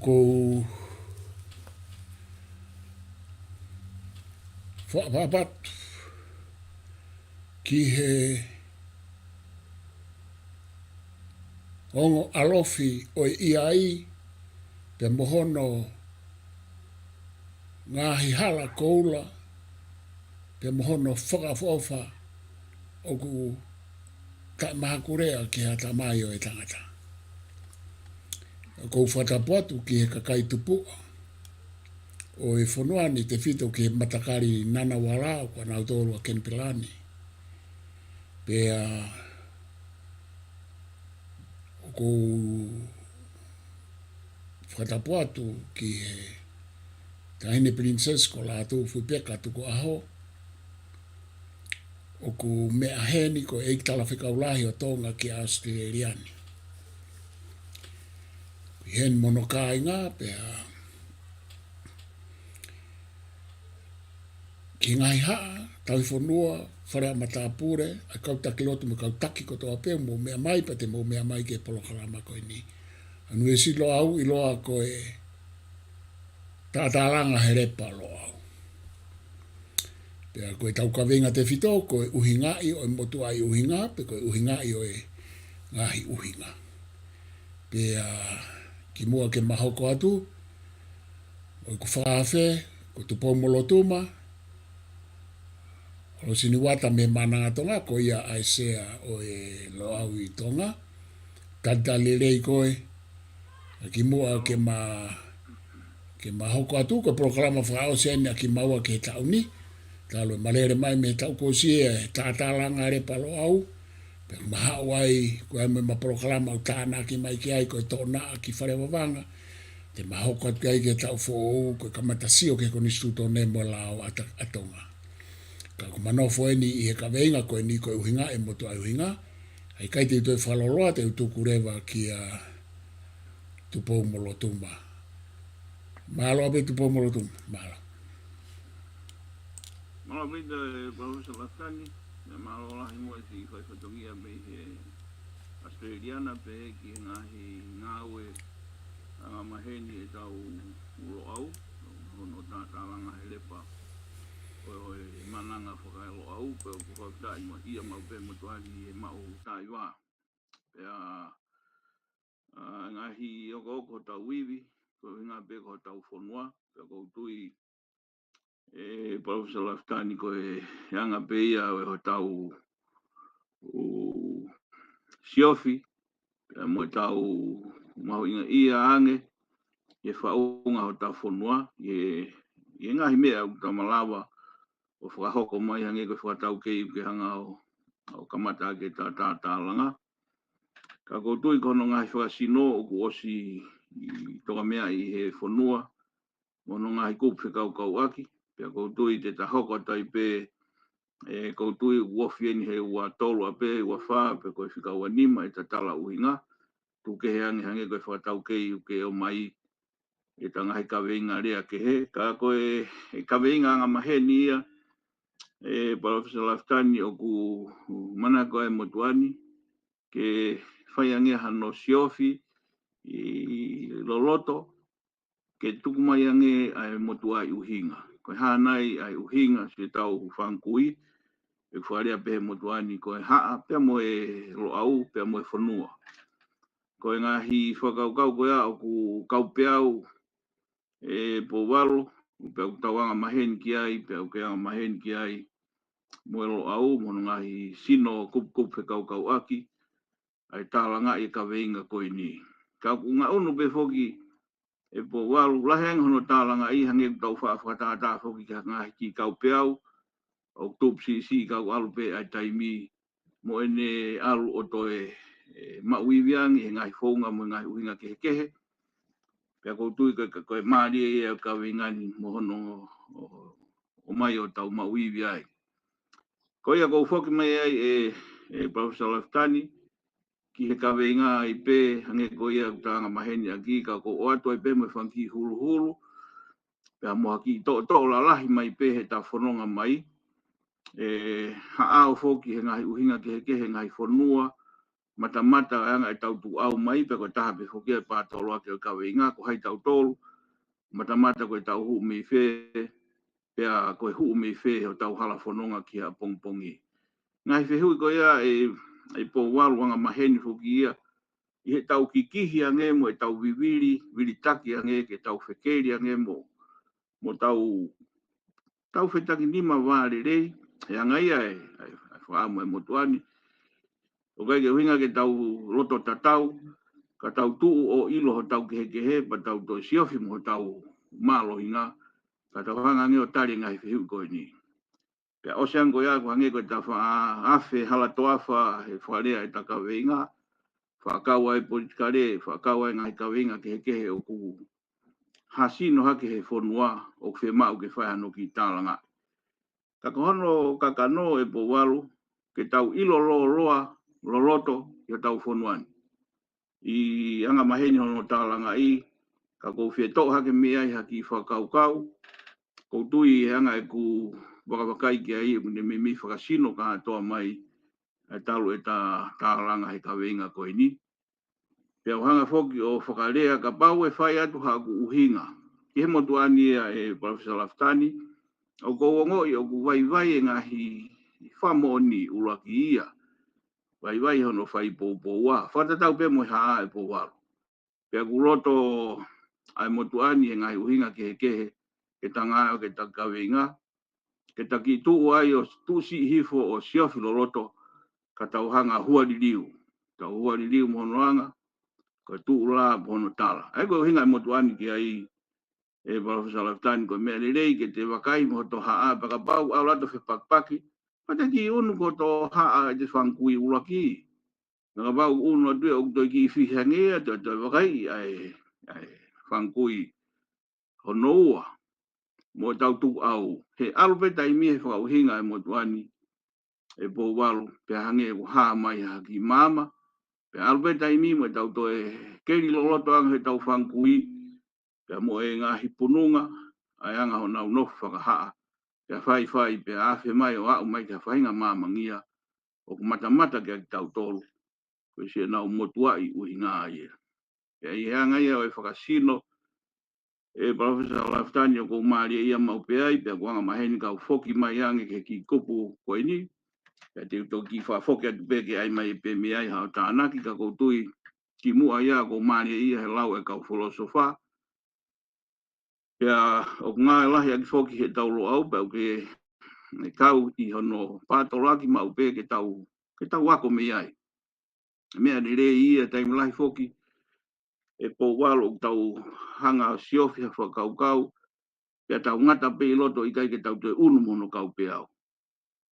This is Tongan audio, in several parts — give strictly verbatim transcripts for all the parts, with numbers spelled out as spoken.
ʻOku ou faʻa papatu ki he ongo ʻalofi ʻo e ʻIai, pea mo hono ngaahi hala koula, pea mo hono fakaʻofoʻofa ʻoku taʻemahakulea ki he ʻatamai ʻo e tangata. ʻOku ou fakatapu atu ki he kakai tupuʻa ʻo e fonua ni, tefito ki he matakali Ngunnawal, ʻoku ʻanautolu ʻa Kenipela ni. Pea ʻoku ou fakatapu atu ki he Taʻahine Pilinisesi ko Lātūfuipeka Tukuʻaho, ʻoku meʻa heni ko e ʻEiki Talafekau Lahi ʻo Tonga ki ʻAositelēlia ni. Ko e heni mo hono kāinga, pea ki he ngaahi haʻa, tauhi fonua, fale ʻa matāpule, ʻa e kau taki lotu mo e kau taki kotoa pē, mou meʻa mai, pea te mou meʻa mai ki he polokalama ko eni. ʻA Nuʻusila Loʻau, ʻiloa ko e Tatalanga he Lepa Loʻau. Pea ko ʻetau kaveinga tefito, ko e ʻuhingaʻi ʻo e motuʻaʻi ʻuhinga, pe ko e ʻuhingaʻi ʻo e ngaahi ʻuhinga. Pea kimuʻa ke ma hoko atu, ʻoku ou fakaafe, ko Tupoumolotuma Holosini Uata mei Maʻananga Tonga, ko ia ʻa e sea ʻo e Loʻau ʻi Tonga. Talitali lelei koe, ʻa kimuʻa ke ma, ke ma hoko atu, ko e polokalama fakaʻosi eni ʻa kimaua ki he taʻu ni. Talu e ma lele mai mei he taʻu kuo ʻosi ʻa e Tatalanga he Lepa Loʻau, pea ma haʻu ai, ko e ʻai mo ʻema polokalama ʻoku tānaki mai ki ai, ko e Toʻonaʻa ki Fale Vavanga. Te ma hoko atu ai ki he taʻu foʻou, ko e kamata sio ki he konisitūtone mo e lao ʻa Ta-, ʻa Tonga. Ka ʻoku ma nofo eni ʻi he kaveinga ko eni, ko e ʻuhingaʻi e motuʻaʻi ʻuhinga, ʻa ia ʻikai te u toe fakalōloa, te u tuku leva kia Tupoumolotuma. Mālō ʻaupito Tupoumolotuma, mālō. Mālō ʻaupito, ē, Palōfesa Lafitani, pea mālō lahi mo e siʻi fai fatongia mei he ʻAositelēlia na pea ki he ngaahi ngāue ʻa e anga maheni ʻetau Loʻau, hono Tatalanga he Lepa ʻo e, ʻo e Maʻananga Faka-Loʻau, pea ʻoku fakafetaʻi mo ia maʻu pē motuʻa ni he maʻu taʻiva. Pea, ʻa, ngaahi okooko hotau ivi, ko e ʻuhinga pē ko hotau fonua, pea ʻoku ou tui, ē, Palōfesa Lafitani, ko e anga pē ia ʻo hotau, ʻū, siofi, pea mo ʻetau mahuʻingaʻia ange ʻi he faʻunga hotau fonua, ʻi he, ʻi he ngaahi meʻa ʻoku ta malava ʻo fakahoko mai hangē ko e fakataukei ʻoku ke hanga ʻo, ʻo kamata ʻaki ʻeta tatalanga. Ka ʻoku ou tui ko hono ngaahi fakasino ʻoku ʻosi ʻi toka meʻa ʻi he fonua, mo hono ngaahi kupu fekaukauʻaki, pea ʻoku ou tui te ta hoko atu ai pē, ē, ʻoku ou tui ʻoku ofi eni he ua tolu ʻa pē, ua fā, pe ko e fika ua nima ʻeta tala ʻuhinga, tuku kehe ange hangē ko e fakataukei ʻoku ke ʻomai ʻeta ngaahi kaveinga lea kehe, ka ko e, e kaveinga anga maheni ia, ē, Palōfesa Lafitani, ʻoku manako ʻa e motuʻa ni ke fai ange hano siofi ʻi loloto, ke tuku mai ange ʻa e motuʻaʻi ʻuhinga. Ko e hā nai ʻa e ʻuhinga siʻetau fanga kui, ʻoku fakalea pē he motuʻa ni ko e haʻa, pea mo e Loʻau, pea mo e fonua. Ko e ngaahi fakakaukau ko ia ʻoku kau peau, ē, Pouvalu, pea ʻoku tau anga maheni ki ai, pea ʻoku ke anga maheni ki ai mo e Loʻau, mo hono ngaahi sino kupukupu fekaukauʻaki, ʻa e tālangaʻi e kaveinga ko eni. Ka ʻoku ngaʻunu pē foki ē Pouvalu, lahi ange hono tālangaʻi hangē ʻoku tau faʻa fakatātā foki ki he ngaahi kiʻi kau peau, ʻoku tupu siʻisiʻi ka ʻoku ʻalu pē ʻa e taimi, mo ʻene ʻalu ʻo toe, ē, maʻu ivi ange he ngaahi founga mo e ngaahi ʻuhinga kehekehe. Pea ʻoku ou tui ko e, ko e mālie ia ʻa e kaveinga ni mo hono, ʻo, ʻomai ʻo tau maʻu ivi ai. Ko ia ʻoku ou foki mai ai ē, ē Palōfesa Lafitani, ki he kaveinga ai pē, hangē ko ia ʻoku ta anga maheni ʻaki, ka ʻoku ou ʻoatu ai pē mo e fanga kiʻi huluhulu, pea mo ha kiʻi toʻotoʻo lalahi mai pē heʻeta fononga mai, ē, haʻao foki he ngaahi ʻuhinga kehekehe, ngaahi fonua, mo matamata ʻa e anga ʻetau tuʻu ʻau mai, pea ko e taha pē foki ia e pātoloaki ʻo e kaveinga, ko hai tautolu, matamata ko ʻetau hū mei fē, pea ko e hū mei fē hotau hala fononga ki he ʻapongipongi. Ngaahi fehuʻi ko ia ʻe, ʻe Pouvalu, anga maheni foki ia, ʻi heʻetau kikihi ange mo ʻetau vivili, vilitaki ange ke tau fekeli ange mo, mo tau, tau fetakinima vālelei, he anga ia e, e, e fakaʻamu e motuʻa ni. ʻOku ʻikai ke ʻuhinga ke tau loto tatau, ka tau tuʻu ʻo ʻilo hotau kehekehe, pea tau toe siofi mo hotau mālohinga, ka tau hanga ange ʻo tali e ngaahi fehuʻi ko eni. Pea ʻosi ange ko ia, ʻoku hangē ko e tafa afe hala toafa he fakalea ʻeta kaveinga, fakakau ai politikale, fakakau ai ngaahi kaveinga kehekehe ʻoku hāsino hake he fonua, ʻoku fiemaʻu ke fai hano kiʻi tālangaʻi. Ka ko hono kakano ʻe Pouvalu, ke tau ʻilo lōloa, loloto, ʻi hotau fonua ni. ʻI he anga maheni hono tālangaʻi, ka ʻoku ou fie toʻo hake mei ai ha kiʻi fakakaukau, ʻoku ou tui he anga ʻeku vakavakai ki ai, ʻoku ne meimei fakasino kātoa mai, ʻa e talu ʻeta tālanga he kaveinga ko eni. Pea u hanga foki ʻo fakalea, kapau ʻe fai atu haʻaku ʻuhinga ki he motuʻa ni ia ʻe Palōfesa Lafitani, ʻoku ou ongoʻi ʻoku vaivai e ngaahi fakamoʻoni ʻuluaki ia. Vaivai hono fai poupoua. Fakatatau pē mo e hā ʻe Pouvalu. Pea ʻoku loto ʻa e motuʻa ni he ngaahi ʻuhinga kehekehe ke tau ngāueʻaki ʻeta kaveinga, ke tau kiʻi tuʻu ai ʻo tuʻu siʻi hifo ʻo siofi loloto, ka tau hanga ʻo hualiliu. Tau hualiliu mo hono anga, ka tuʻu lā mo hono tala. ʻA ia ko e ʻuhinga e motuʻa ni ki ai ʻe Palōfesa Lafitani, ko e meʻa lelei ke te vakai mo hoto haʻa, pea kapau ʻalu atu ʻo fepakipaki, pea te kiʻi ʻunu ko hoto haʻa ʻete fanga kui ʻuluaki. Pea kapau ʻunu atu ia ʻoku toe kiʻi fihi ange ia, toe, toe vakai ʻa e, ʻa e fanga kui hono ua. Mo ʻetau tuʻu ʻau. He ʻalu pē taimi he fakaʻuhinga e motuʻa ni ʻe Pouvalu, pea hangē ʻoku hā mai ha kiʻi maama. Pea ʻalu pē taimi mo ʻetau toe keli loloto ange heʻetau fanga kui, pea mo e ngaahi pununga, ʻa e anga honau nofo fakahaʻa, pea faifai, pea afe mai ʻo aʻu mai ki ha faʻahinga maamangia ʻoku matamata kiate kitautolu. Ko e siʻenau motuʻaʻi ʻuhinga ia. Pea ʻi he anga ia ʻo e fakasino ʻe Palōfesa Lafitani, ʻoku ou mālieʻia maʻu pē ai, pea ʻoku anga maheni kau foki mai ange ki he kiʻi kupu ko eni. Pea te u toki fakafoki atu pē ke ʻai mai pē mei ai haʻo tānaki, ka ʻoku ou tui kimuʻa ia ʻoku ou mālieʻia he lau ʻa e kau filōsofa. Pea ʻoku ngāue lahi ʻaki foki heʻetau Loʻau, pea ʻoku ke, ʻe kau ʻi hono pātoloaki maʻu pē ke tau, ke tau ako mei ai. Meʻa lelei ia, taimi lahi foki ʻe Pouvalu ʻoku tau hanga ʻo siofi ha fakakaukau, pea tau ngata pē ʻi loto, ʻikai ke tau toe ʻunu mo hono kau peau.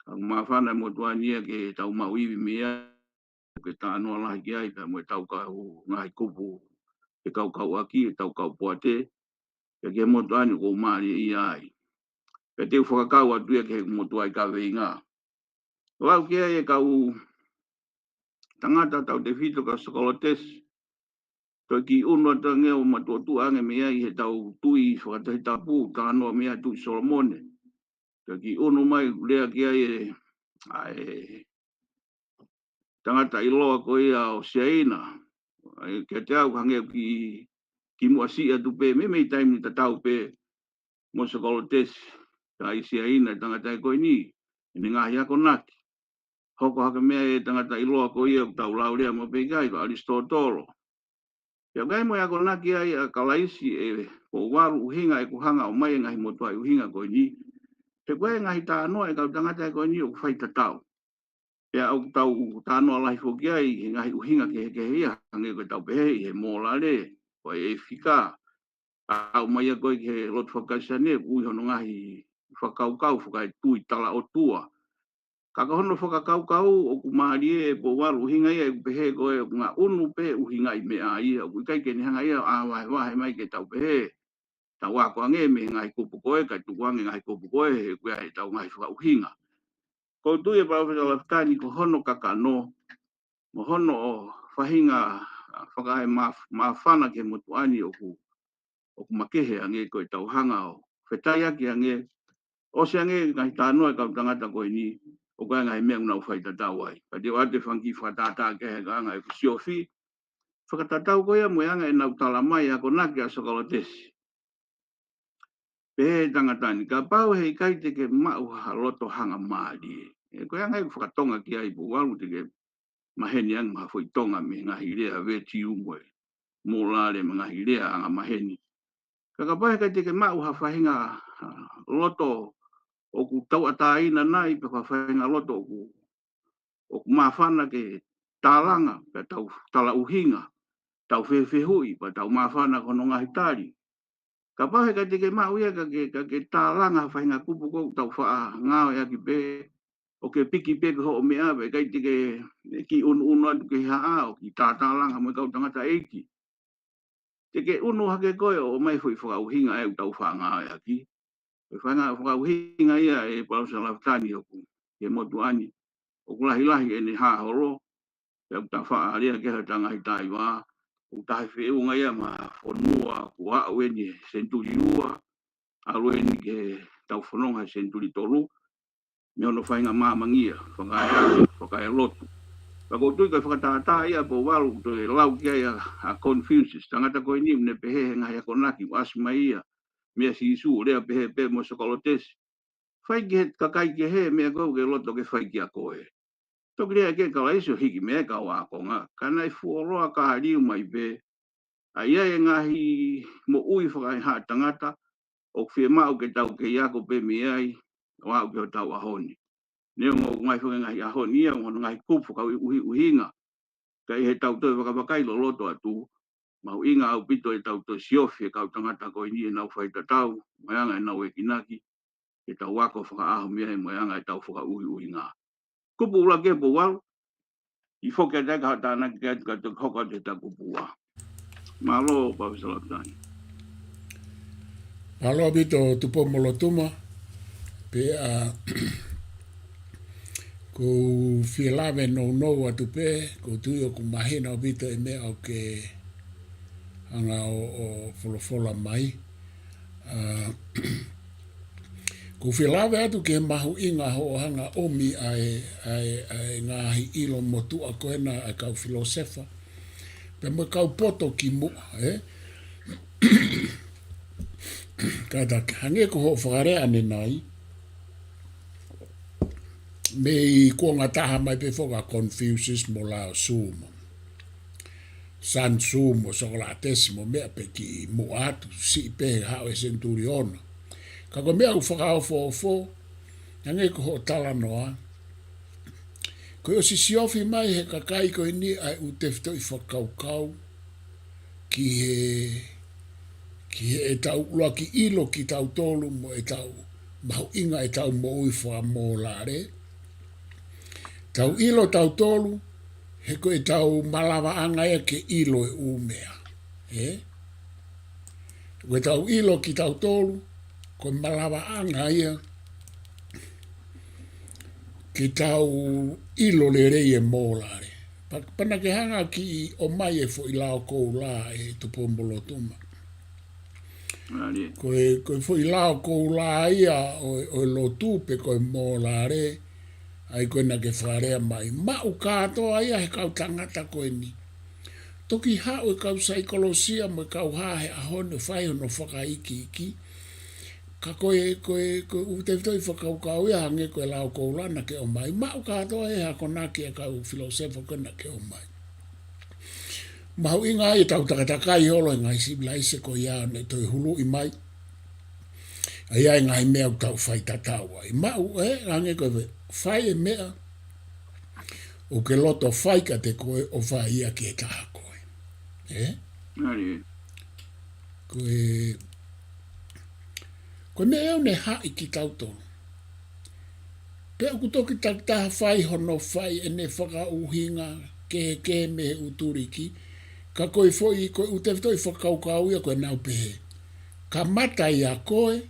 Ka ʻoku māfana e motuʻa ni ia ke tau maʻu ivi mei ai, ke talanoa lahi ki ai, pea mo ʻetau kau ngaahi kupu ʻe kaukau ʻaki, ʻetau kau poate, pea ki he motuʻa ni ʻoku ou mālieʻia ai. Pea te u fakakau atu ia ki he motuʻaʻi kaveinga. Lau ki ai e kau tangata tautefito, kau Sokolotesi, toe kiʻi ʻunu atu ange ʻo matuʻotuʻa ange mei ai heʻetau tuʻi fakatohitapu, talanoa mei ai Tuʻi Solomone. Toe kiʻi ʻunu mai, lea ki ai e, ʻa e tangata ʻiloa ko ia ʻo Siaina. ʻA ia kiate au hangē ʻoku kimuʻa siʻi atu pē, meimei taimi tatau pē mo Sokolotesi, ka ʻi Siaina e tangata ko eni, ʻene ngaahi akonaki. Hoko hake mei ai e tangata ʻiloa ko ia ʻoku tau lau lea maʻu pē ki ai, ko ʻAlisitōtolo. Pea ʻoku ʻi ai mo e akonaki ai ʻa Kalaisi ʻe Pouvalu, ʻuhinga ʻeku hanga ʻo ʻomai e ngaahi motuʻaʻi ʻuhinga ko eni. He ko e ngaahi talanoa ʻa e kau tangata ko eni ʻoku faitatau. Pea ʻoku tau talanoa lahi foki ai he ngaahi ʻuhinga kehekehe ia, hangē ko ʻetau pehē ʻi he mōlale, ko e ʻēfika, aʻu mai ia ko ē ki he lotu faka-Kalisitiane, ʻoku ʻi ai hono ngaahi fakakaukau fakaetui talaʻotua. Ka ko hono fakakaukau ʻoku mālie ʻe Pouvalu, ʻuhinga ia ʻeku pehē ko ē ʻoku ngaʻunu pē ʻuhingaʻi meʻa ia, ʻoku ʻikai ke ne hanga ia ʻo ʻā vahevahe mai ke tau pehē, tau ako ange mei he ngaahi kupu ko ē, kae tuku ange ngaahi kupu ko ē, he ʻoku ʻi ai ʻetau ngaahi fakaʻuhinga. ʻOku ou tui ʻe Palōfesa Lafitani ko hono kakano, mo hono faʻahinga, ʻa, fakaemāf-, māfana ki he motuʻa ni ʻoku, ʻoku makehe ange ko ʻetau hanga ʻo fetaiaki ange, ʻosi ange ngaahi talanoa ʻa e kau tangata ko eni, ʻoku ʻi ai e ngaahi meʻa ʻoku nau faitatau ai. Ka te u ʻoatu e fanga kiʻi fakatātā ki he anga ʻeku siofi, fakatatau ko ia mo e anga ʻenau tala mai ʻa e akonaki ʻa Sokalotesi. Pehē ʻe he tangata ni, kapau he ʻikai te ke maʻu ha loto hangamālie. ʻE, ko e anga ʻeku fakatonga ki ai, Pouvalu, te ke maheni ange mo ha foʻi tonga mei he ngaahi lea vetiu mo e mōlale mo e ngaahi lea angamaheni. Ka kapau he ʻikai te ke maʻu ha faʻahinga, ah, loto ʻoku tauʻatāina nai, pe ko ha faʻahinga loto ʻoku, ʻoku māfana ke tālanga, pe tau talaʻuhinga, tau fefehuʻi, pe tau māfana ko hono ngaahi tali. Kapau he ʻikai te ke maʻu ia, ka ke, ka ke tālanga ha faʻahinga kupu ʻoku tau faʻa ngāueʻaki pē, ʻo ke piki pē ki hoʻo meʻa, pea ʻikai te ke kiʻi ʻunuʻunu atu ki he haʻa, ʻo kiʻi tātālanga mo e kau tangataʻeiki. Te ke ʻunu hake koe ʻo ʻomai foʻi fakaʻuhinga ʻoku tau faʻa ngāueʻaki. Ko e faʻahinga fakaʻuhinga ia ʻe Palōfesa Lafitani ʻoku ke motuʻa ni, ʻoku lahilahi ʻene hā holo, pea ʻoku ta faʻa lea ki he tangata ʻi vā, ʻoku ta he feʻunga ia mo e fonua kuo aʻu eni he senituli ua, ʻalu eni ki he tau fononga he senituli tolu, mei hono faʻahinga māmangia, fakaeʻa, fakaelotu. Pea ʻoku ou tui ko e fakatātā ia, Pouvalu, toe lau ki ai ʻa, ʻa Confucius, tangata ko eni ʻoku ne pehē he ngaahi akonaki ʻoku ʻasi mai ia, meia Sīsū, lea pehē pē mo Sokalotesi. Fai ki he kakai kehe e meʻa ʻoku ke loto ke fai kiate koe. Toki lea ki ai Kalaisi ʻo hiki mei ai e kau ākonga, ka naʻe fuoloa kāliu mai pē. ʻA ia e ngaahi moʻui fakaehaʻa tangata, ʻoku fiemaʻu ke tau kei ako pē mei ai, ʻo aʻu ki hotau ʻaho ni. Neongo ʻoku ngaahi faka-, ngaahi ʻaho ni ia, ʻo ngaahi kupu fakaʻuhiʻuhinga. Ka ʻi heʻetau toe vakavakai loloto atu, mahuʻinga ʻaupito ʻetau toe siofi e kau tangata ko eni ʻenau faitatau, mo e anga ʻenau ekinaki, ke tau ako fakaʻaho mei ai mo e anga ʻetau fakaʻuhiʻuhinga. Kupu ʻuluaki, Pouvalu, ʻi foki atu ai ka haʻu tānaki ki ai ka toki hoko atu heʻeta kupu ua. Mālō, Palōfesa Lafitani. Mālō ʻaupito Tupou-mo-Lotuma, pea ʻoku ou fie lave nounou atu pē, ʻoku ou tui ʻoku mahino ʻaupito e meʻa ʻoku ke hanga ʻo, ʻo folofola mai. ʻA, ʻoku ou fie lave atu ki he mahuʻinga hoʻo hanga ʻo ʻomi ʻa e, ʻa e, ʻa e ngaahi ʻilo motuʻa ko ena ʻa e kau filōsefa, pea mo e kau poto kimuʻa, ē? Kātaki, hangē ko hoʻo fakalea ʻanenai, mei kuonga taha mai pē foki ʻa Confucius mo Lao Tzu mo Sun Tzu mo Sokalotesi mo meʻa pē kimuʻa atu, siʻi pē he haʻu e senituli ono. Ka ko e meʻa ʻoku fakaofoofo, hangē ko hoʻo talanoa, ko e ʻosi siofi mai he kakai ko eni ʻa e ʻū tefitoʻi fakakaukau ki he, ki heʻetau ʻuluaki ʻilo kitautolu mo ʻetau mahuʻinga ʻetau moʻui fakamōlale. Tau ʻilo tautolu, he ko ʻetau malavaʻanga ia ke ʻilo e ʻū meʻa. Ē? Ko ʻetau ʻilo kitautolu, ko e malavaʻanga ia ke tau ʻilo lelei e mōlale. Pa-, pea naʻa ke hanga ʻo kiʻi ʻomai e foʻi lao koula ē Tupou-mo-Lotuma. Mālie. Ko e, ko e foʻi lao koula ia ʻo, ʻo e lotu pe ko e mōlale, ʻa ia ko ē naʻa ke fakalea mai. Maʻu kātoa ia he kau tangata ko eni. Toki haʻu e kau saikolosia mo e kau hā he ʻaho ni ʻo fai hono fakaikiiki. Ka ko e, ko e, ko e ʻū tefitoʻi fakakaukau ia hangē ko e lao koula naʻa ke ʻomai. Maʻu kātoa e akonaki ʻa e kau filōsefa ko ē naʻa ke ʻomai. Mahuʻinga ai ʻetau takatakai holo he ngaahi sivilaise ko ia naʻe toe huluʻi mai. ʻA ia e ngaahi meʻa ʻoku tau faitatau ai. Maʻu ē, hangē ko e fai e meʻa ʻoku ke loto fai kiate koe ʻo fai ia ki he taha koe. Ē? Mālie. Ko e, ko e meʻa ʻoku ne haʻi kitautolu. Pea ʻoku toki takitaha fai hono fai ʻene fakaʻuhinga kehekehe mei he ʻū tuliki, ka ko e foʻi, ko e ʻū tefitoʻi fakakaukau ia ko ē naʻa nau pehē. Kamata ʻia koe,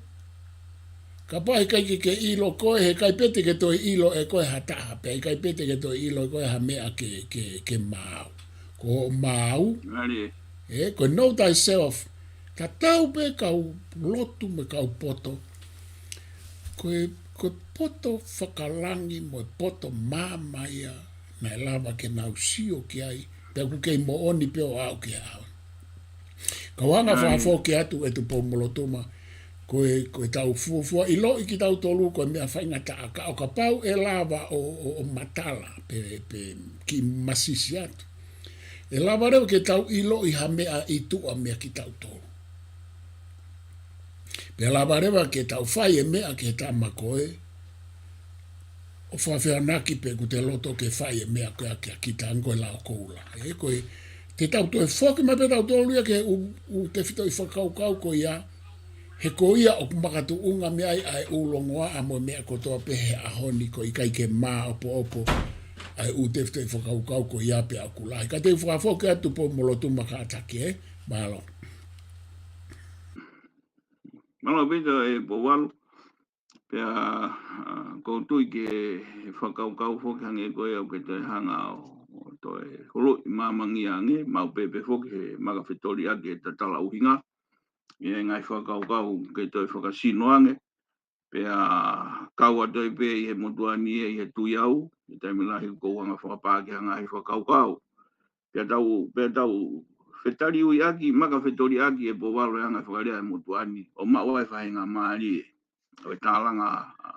kapau he ʻikai ke ke ʻilo koe, he ʻikai pē te ke toe ʻilo ʻe koe ha taha, pea ʻikai pē te ke toe ʻilo ʻe koe ha meʻa ke, ke, ke maau. Ko hoʻo maau, Mālie. Ē, ko e know thyself, tatau pē kau lotu mo e kau poto. Ko e Ko e poto fakalangi mo e poto maama ia naʻe lava ke nau sio ki ai, pea ʻoku kei moʻoni pē ʻo aʻu ki he ʻaho ni. Kau hanga fakafoki atu ʻe Tupou Molotuma, ko e, ko ʻetau fuofua ʻiloʻi kitautolu ko e meʻa faingataʻa, ka ʻo kapau ʻe lava ʻo, ʻo, ʻo matala, pe, pe kiʻi masisi atu, ʻe lava leva ke tau ʻiloʻi ha meʻa ʻi tuʻa meia kitautolu. Pea lava leva ke tau fai e meʻa ki he tama ko ē, ʻo fakafehoanaki pe ʻoku te loto ke fai e meʻa ko ē kia kita, ko e lao koula. ʻE, ko e, te tau toe foki mai pē tautolu ia ki he ʻū, ʻū tefitoʻi fakakaukau ko ia, he ko ia ʻoku makatuʻunga mei ai ʻa e ʻū longoaʻa mo e meʻa kotoa pē he ʻaho ni, ko e ʻikai ke māʻopoʻopo ʻa e ʻū tefitoʻi fakakaukau ko ia pea ʻoku lahi. Ka te u fakafoki atu Tupou Molotuma kātaki, ē? Mālō. Mālō Pita, ʻe Pouvalu. Pea, ʻa, ʻoku ou tui ki he fakakaukau foki hangē ko ia ʻoku ke toe hanga ʻo, ʻo toe huluʻi māmangia ange, maʻu pē pē foki he maka fetoliʻaki ʻeta tala ʻuhinga, ʻi he ngaahi fakakaukau ke toe fakasino ange, pea kau atu ai pē ʻi he motuʻa ni ʻi he tui au, ʻi he taimi lahi ʻoku ou hanga fakapā ki he ngaahi fakakaukau. Pea tau, pea tau fetaliuiʻaki, maka fetoliʻaki ʻe Pouvalu e anga fakalea ʻa e motuʻa ni, ʻo maʻu ai e faʻahinga mālie ʻo e tālanga, ʻa,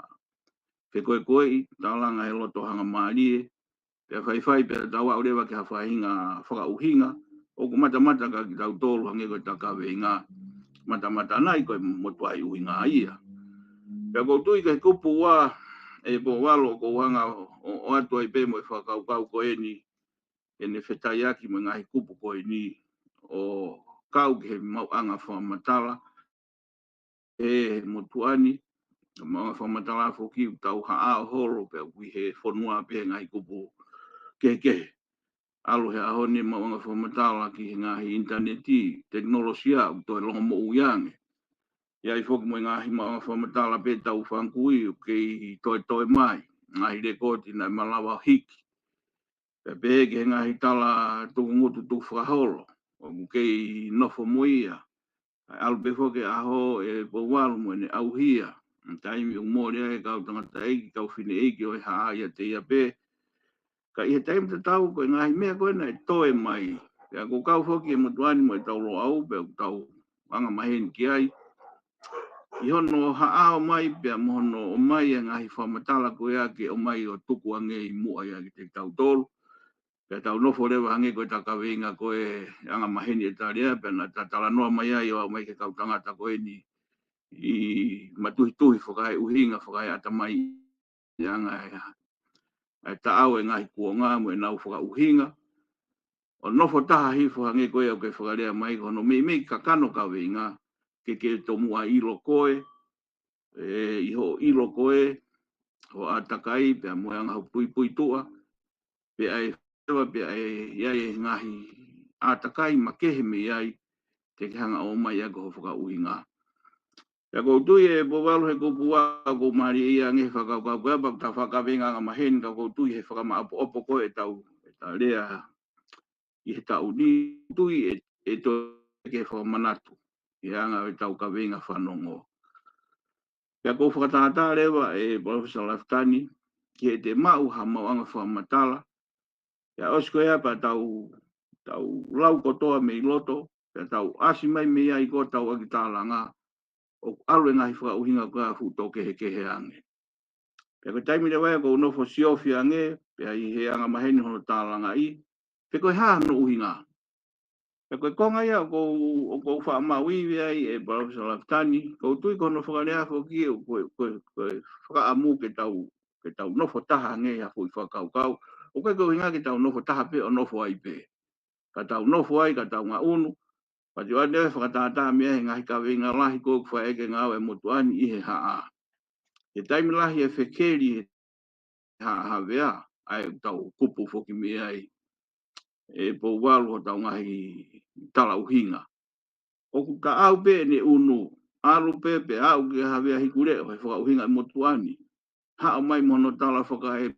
fekoekoeʻi, tālanga he loto hangamālie, pea faifai pea tau aʻu leva ki ha faʻahinga fakaʻuhinga ʻoku matamata kia kitautolu hangē ko ʻeta kaveinga, matamata nai ko e motuʻaʻi ʻuhinga ia. Pea ʻoku ou tui ki he kupu ua, ʻe Pouvalu, ʻoku ou hanga ʻo, ʻo ʻoatu ai pē mo e fakakaukau ko eni, ʻene fetaiaki mo e ngaahi kupu ko eni, ʻo kau ki he maʻuʻanga fakamatala ʻe he motuʻa ni, maʻuʻanga fakamatala foki ʻoku tau haʻao holo pē ʻoku ʻi he fonua pē he ngaahi kupu kehekehe. ʻAlu he ʻaho ni maʻuʻanga fakamatala ki he ngaahi ʻinitaneti, tekinolosia ʻoku toe longomoʻui ange. ʻI ai foki mo e ngaahi maʻuʻanga fakamatala pē tau fanga kui ʻoku kei toetoe mai, ngaahi lekooti naʻe malava hiki. Pea pehē ki he ngaahi tala tukungutu tukufakaholo ʻoku kei nofo mo ia. ʻAlu pē foki e ʻaho, ʻe Pouvalu, mo ʻene ʻauhia, taimi ʻoku mole ai e kau tangataʻeiki, kau fineʻeiki ʻo e haʻa ʻiate ia pē. Ka ʻi he taimi tatau ko e ngaahi meʻa ko ē naʻe toe mai, pea ʻoku kau foki e motuʻa ni mo ʻetau Loʻau, pea ʻoku tau angamaheni ki ai, ʻi hono haʻao mai pea mo hono ʻomai e ngaahi fakamatala ko ia ke ʻomai ʻo tuku ange ʻi muʻa ia kiate kitautolu. Pea tau nofo leva hangē ko ʻeta kaveinga ko e angamaheni ʻeta lea, pea naʻa ta talanoa mai ai ʻo aʻu mai ki he kau tangata ko eni ʻi matuhituhi fakaeʻuhinga, fakaeʻatamai ʻi he anga ʻe, ʻe taʻau e ngaahi kuonga mo ʻenau fakaʻuhinga. ʻO nofo taha hifo hangē ko ia ʻoku ke fakalea mai, ko hono meimei kakano kaveinga, ke ke tomuʻa ʻilo koe, ʻe, ʻi hoʻo ʻilo koe, hoʻo ʻātakai, pea mo e anga hoʻo puipuituʻa, pea ʻe feva, pea ʻe ʻi ai e ngaahi ʻātakai makehe mei ai, te ke hanga ʻo ʻomai ʻaki hoʻo fakaʻuhinga. Pea ʻoku ou tui ʻe Pouvalu he kupu ua ʻoku mālie ia ange he fakakaukau ko ia, pea ʻoku ta fakakaveinga angamaheni, ka ʻoku ou tui he fakamaʻopoʻopo ko ē ʻetau, ʻeta lea ʻi he taʻu ni, tui ʻe, ʻe toe ke fakamanatu ʻi he anga ʻetau kaveinga fanongo. Pea ʻoku ou fakatātā leva ʻe Palōfesa Lafitani, ke te maʻu ha maʻuʻanga fakamatala, pea ʻosi ko ia pea tau, tau lau kotoa mei loto, pea tau ʻasi mai mei ai ko ʻetau ʻaki tālanga, ʻoku ʻalu e ngaahi fakaʻuhinga ko ia ʻo fuʻu tō kehekehe ange. Pea ko e taimi leva ia ʻoku ou nofo siofi ange, pea ʻi he angamaheni hono tālangaʻi, pe ko e hā hono ʻuhinga. Pea ko e konga ia ʻoku ou, ʻoku ou faʻa maʻu ivi ai ʻe Palōfesa Lafitani, ʻoku ou tui ko hono fakalea foki ʻoku, ko e, ko e fakaʻamu ke tau, ke tau nofo taha ange ʻi ha foʻi fakakaukau. ʻOku ʻikai ko e ʻuhinga ke tau nofo taha pē ʻo nofo ai pē. Ka tau nofo ai, ka tau ngaʻunu, pea te u ʻoatu e fakatātā mei he ngaahi kaveinga lahi ko ē ʻoku fai ʻaki e ngāue ʻa e motuʻa ni ʻi he haʻa. He taimi lahi ʻe fekeli he haʻa Havea, ʻa ē ʻoku tau kupu foki mei ai, ʻe Pouvalu, hotau ngaahi tala ʻuhinga. ʻOku taʻau pē ʻene ʻunu, ʻalu pē pea aʻu ki Havea Hikuleʻo he fakaʻuhinga ʻa e motuʻa ni. Haʻu mai mo hono tala fakae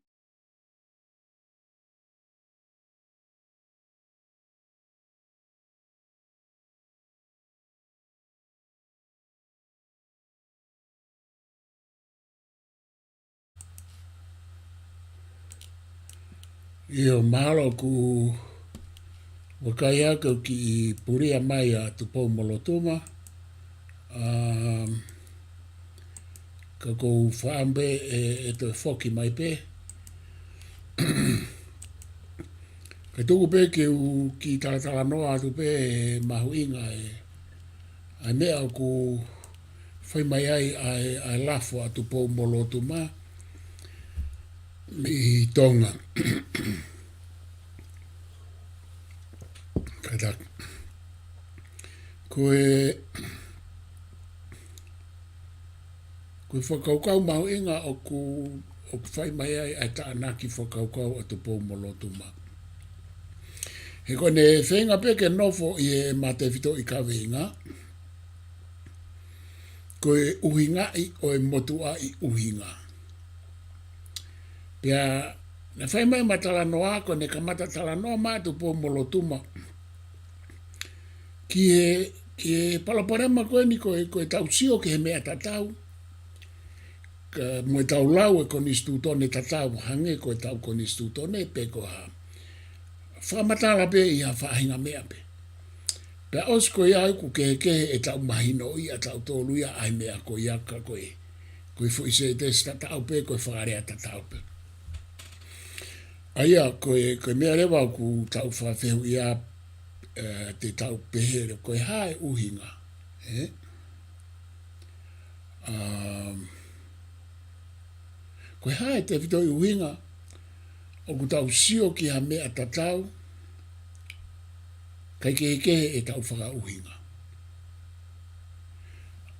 ʻIo, mahalo ʻoku vakai ake ʻoku kiʻi pulia mai ʻa Tupou-mo-Lotuma. Um, ka ʻoku ou fakaʻamu pē ʻe, ʻe toe foki mai pē. Ka tuku pē ke u kiʻi talatalanoa atu pē he mahuʻinga ʻa e, ʻa e meʻa ʻoku fai mai ai ʻa e, ʻa e lafo ʻa Tupou-mo-Lotuma mei Tonga. Kātaki. Ko e, ko e fakakaukau mahuʻinga ʻoku, ʻoku fai mai ai ʻa e tānaki fakakaukau ʻa Tupou-mo-Lotuma. He ko ʻene feinga pē ke nofo ʻi he matefito ʻi kaveinga, ko e ʻuhingaʻi ʻo e motuʻaʻi ʻuhinga. Pea naʻe fai mai ʻema talanoa, ko ʻene kamata talanoa mai ʻa Tupou-mo-Lotuma ki he, ki he palopalema ko eni ko e, ko e tau sio ki he meʻa tatau, ka mo e tau lau e konisitūtone tatau, hangē ko e tau konisitūtone pe ko ha fakamatala pē ʻi ha faʻahinga meʻa pē. Pea ʻosi ko ia ʻoku kehekehe ʻetau mahinoʻi ʻatautolu ia ʻa e meʻa ko ia ka ko e, ko e foʻi sētesi tatau pē, ko e fakalea tatau pē. ʻA ia, ko e, ko e meʻa leva ʻoku tau fakafehuʻia, ē, te tau pehē leva, ko e hā e ʻuhinga, ē? Um, ko e hā e tefitoʻi ʻuhinga ʻoku tau sio ki ha meʻa tatau, kae kehekehe ʻetau fakaʻuhinga.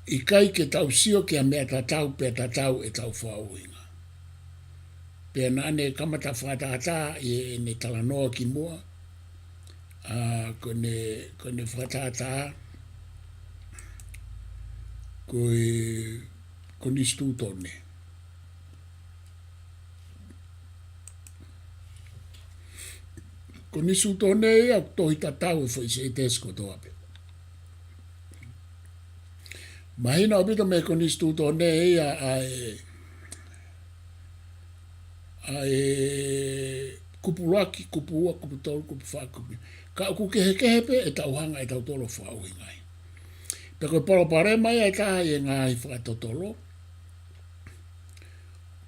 ʻIkai ke tau sio ki ha meʻa tatau pea tatau ʻetau fakaʻuhinga. Pea naʻa ne kamata fakatātā ʻi heʻene talanoa kimuʻa, ʻa, ko ʻene, ko ʻene fakatātā, ko e konisitūtone. Konisitūtone ia ʻoku tohi tatau e foʻi sētesi kotoa pē. Mahino ʻaupito mei he konisitūtone ia ʻa e, ʻa e kupu ʻuluaki, kupu ua, kupu tolu, kupu fā, kupu. Ka ʻoku kehekehe pē ʻetau hanga ʻe tautolu ʻo fakaʻuhingaʻi. Pea ko e palopalema ia ʻe taha ʻi he ngaahi fakatotolo,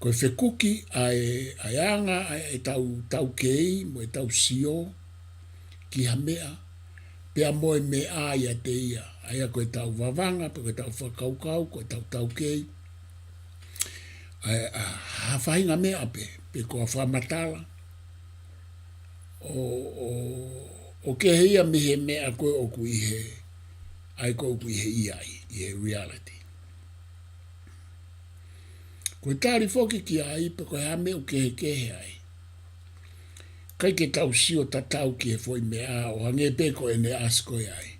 ko e fekuki ʻa e, ʻa e anga ʻa ʻetau taukei mo ʻetau sio ki ha meʻa, pea mo e meʻa ʻiate ia, ʻa ia ko ʻetau vavanga, pe ko ʻetau fakakaukau, ko ʻetau taukei, ʻa e, ʻa, ha faʻahinga meʻa pē, pe ko ha fakamatala, ʻo, ʻo, ʻo kehe ia mei he meʻa ko ē ʻoku ʻi he, ʻa ia ko ē ʻoku ʻi he ʻiate ia, ʻi he reality. Ko e tali foki ki ai, pe ko e hā e meʻa ʻoku kehekehe ai. ʻIkai ke tau sio tatau ki he foʻi meʻa, ʻo hangē pē ko ʻene ʻasi ko ē ai.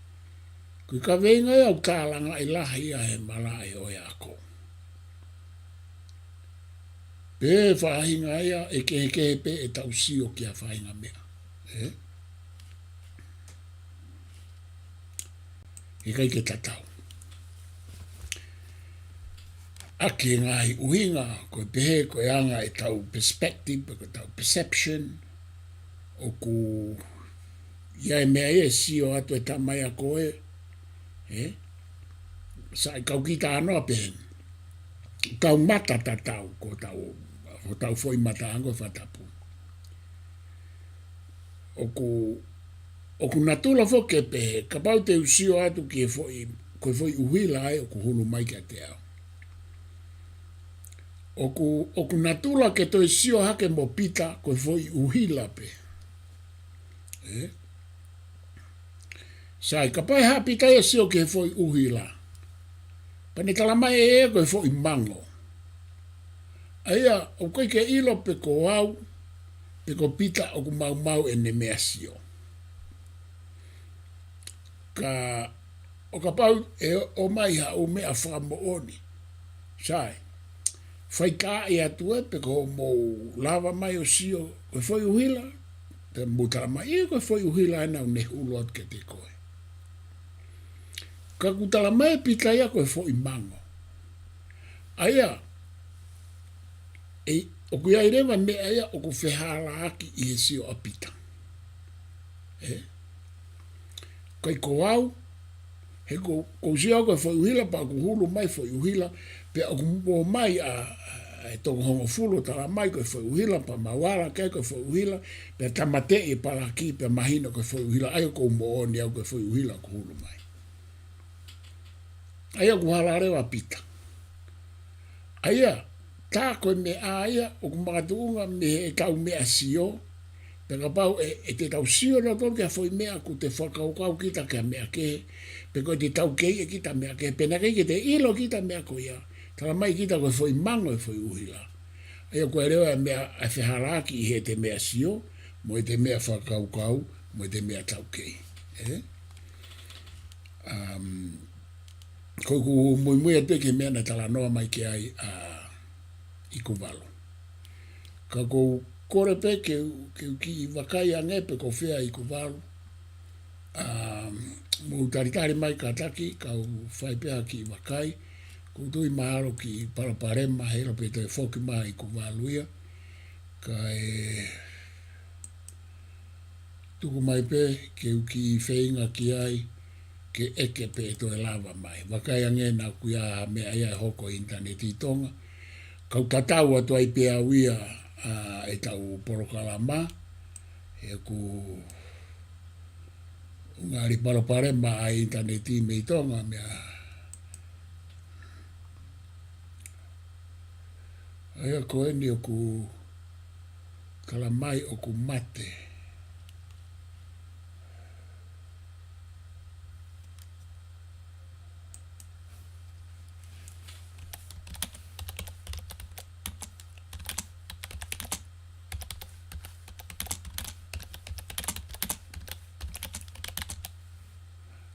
Ko e kaveinga ia ʻoku tālangaʻi lahi ia he malaʻe ʻo e ako. Pe faʻahinga ia ʻe kehekehe pē ʻetau sio ki ha faʻahinga meʻa. Ē? ʻIkai ke tatau. ʻAki e ngaahi ʻuhinga, ko e pehē, ko e anga ʻetau perspective, pe ko ʻetau perception, ʻoku ʻi ai e meʻa ia ʻe sio atu e tamai ako ē, ē? Sai, kau kiʻi talanoa pē heni. Tau mata tatau, ko ʻetau, ko ʻetau foʻi mata ango e fakatapu. ʻOku, ʻoku natula foki ke pehē, kapau te u sio atu ki he foʻi, ko e foʻi ʻuhila ē ʻoku hulu mai kiate au. ʻOku, ʻoku natula ke toe sio hake mo Pita ko e foʻi ʻuhila pē. Ē? Sai, kapau ʻe haʻu Pita ia ʻo sio ki he foʻi ʻuhila, pea ne tala mai ʻe ia ko e foʻi mango. ʻA ia, ʻoku ʻikai ke ʻilo pe ko au, pe ko Pita ʻoku maumau ʻene meʻa sio. Ka ʻo kapau ʻe ʻomai haʻo meʻa fakamoʻoni. Sai, faitaaʻi atu ē pe ko hoʻomou lava mai ʻo sio, ko e foʻi ʻuhila, pea mou tala mai, ʻio ko e foʻi ʻuhila ena ʻoku ne hulu atu kiate koe. Ka ʻoku tala mai ʻe Pita ia ko e foʻi mango. ʻA ia, ʻe, ʻOku ʻi ai leva meʻa ia ʻoku fehālaaki ʻi he sio ʻa Pita. ʻE? ʻIkai ko au, he ko, ʻoku ou sio au ko e foʻi ʻuhila pea ʻoku hulu mai foʻi ʻuhila, pea ʻoku ō mai ʻa, ʻa e toko hongofulu ʻo tala mai ko e foʻi ʻuhila pea mau ala ki ai ko e foʻi ʻuhila, pea tāmateʻi e palaki pea mahino ko e foʻi ʻuhila, ʻa ia ʻoku ou moʻoni au ko e foʻi ʻuhila ʻoku hulu mai. ʻA ia ʻoku hala leva ʻa Pita. ʻA ia, tā ko e meʻa ia ʻoku makatuʻunga mei heʻetau meʻa sio, pea kapau ʻe, ʻe te tau sio nautolu ki ha foʻi meʻa ʻoku te fakakaukau kita ki ha meʻa kehe, pe ko ʻete taukei ʻe kita meʻa kehe, pea naʻe ʻikai ke te ʻilo kita meʻa ko ia, tala mai kita ko e foʻi mango e foʻi ʻuhila. ʻA ia ko e leva e meʻa ʻa e fehālaaki ʻi heʻete meʻa sio, mo ʻete meʻa fakakaukau, mo ʻete meʻa taukei. ʻE? Um, ko ʻeku muimui atu pē ki he meʻa naʻe talanoa mai ki ai ʻa ʻIkuvalu. Ka ʻoku ou kole pē ke u, ke u kiʻi vakai ange pe ko fē ʻa ʻIkuvalu. Um, mou talitali mai kātaki, kau fai pē ha kiʻi vakai. ʻOku ou tui mahalo kiʻi palopalema he ʻilo pe toe foki mai ʻa ʻIkuvalu ia. Kae tuku mai pē ke u kiʻi feinga ki ai, ke ʻeke pe ʻe toe lava mai. Vakai ange naʻa ʻoku ʻi ai ha meʻa ia ʻe hoko ʻi ʻinitaneti ʻi Tonga. Kau tatau atu ai pē au ia ʻa ʻetau polokalama, he ʻoku ngali palopalema ʻa e ʻinitaneti mei Tonga, meʻa ʻa ia ko eni ʻoku tala mai ʻoku mate.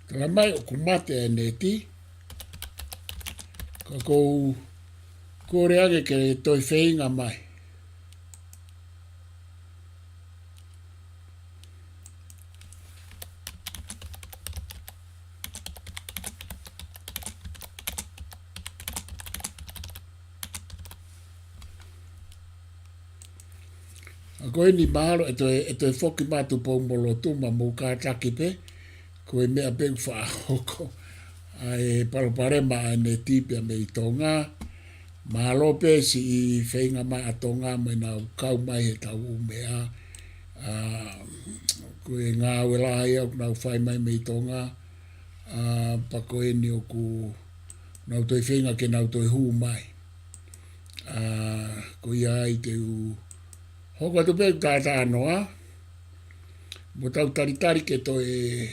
Tala mai ʻoku mate e neti, ka ʻoku ou kole ange ke toe feinga mai. ʻA ko eni mahalo ʻe toe, ʻe toe foki mai ʻa Tupoumolotuma, mou kātaki pē, ko e meʻa pē ʻoku faʻa hoko ʻa e palopalema ʻa e neti pea mei Tonga. Mahalo pē siʻi feinga mai ʻa Tonga mo ʻenau kau mai heʻetau ʻū meʻa. ʻA, ko e ngāue lahi ia ʻoku nau fai mai mei Tonga. ʻA, pea ko eni ʻoku nau toe feinga ke nau toe hū mai. ʻA, ko ia ai te u hoko atu pē ʻeku talanoa, mo tau talitali ke toe,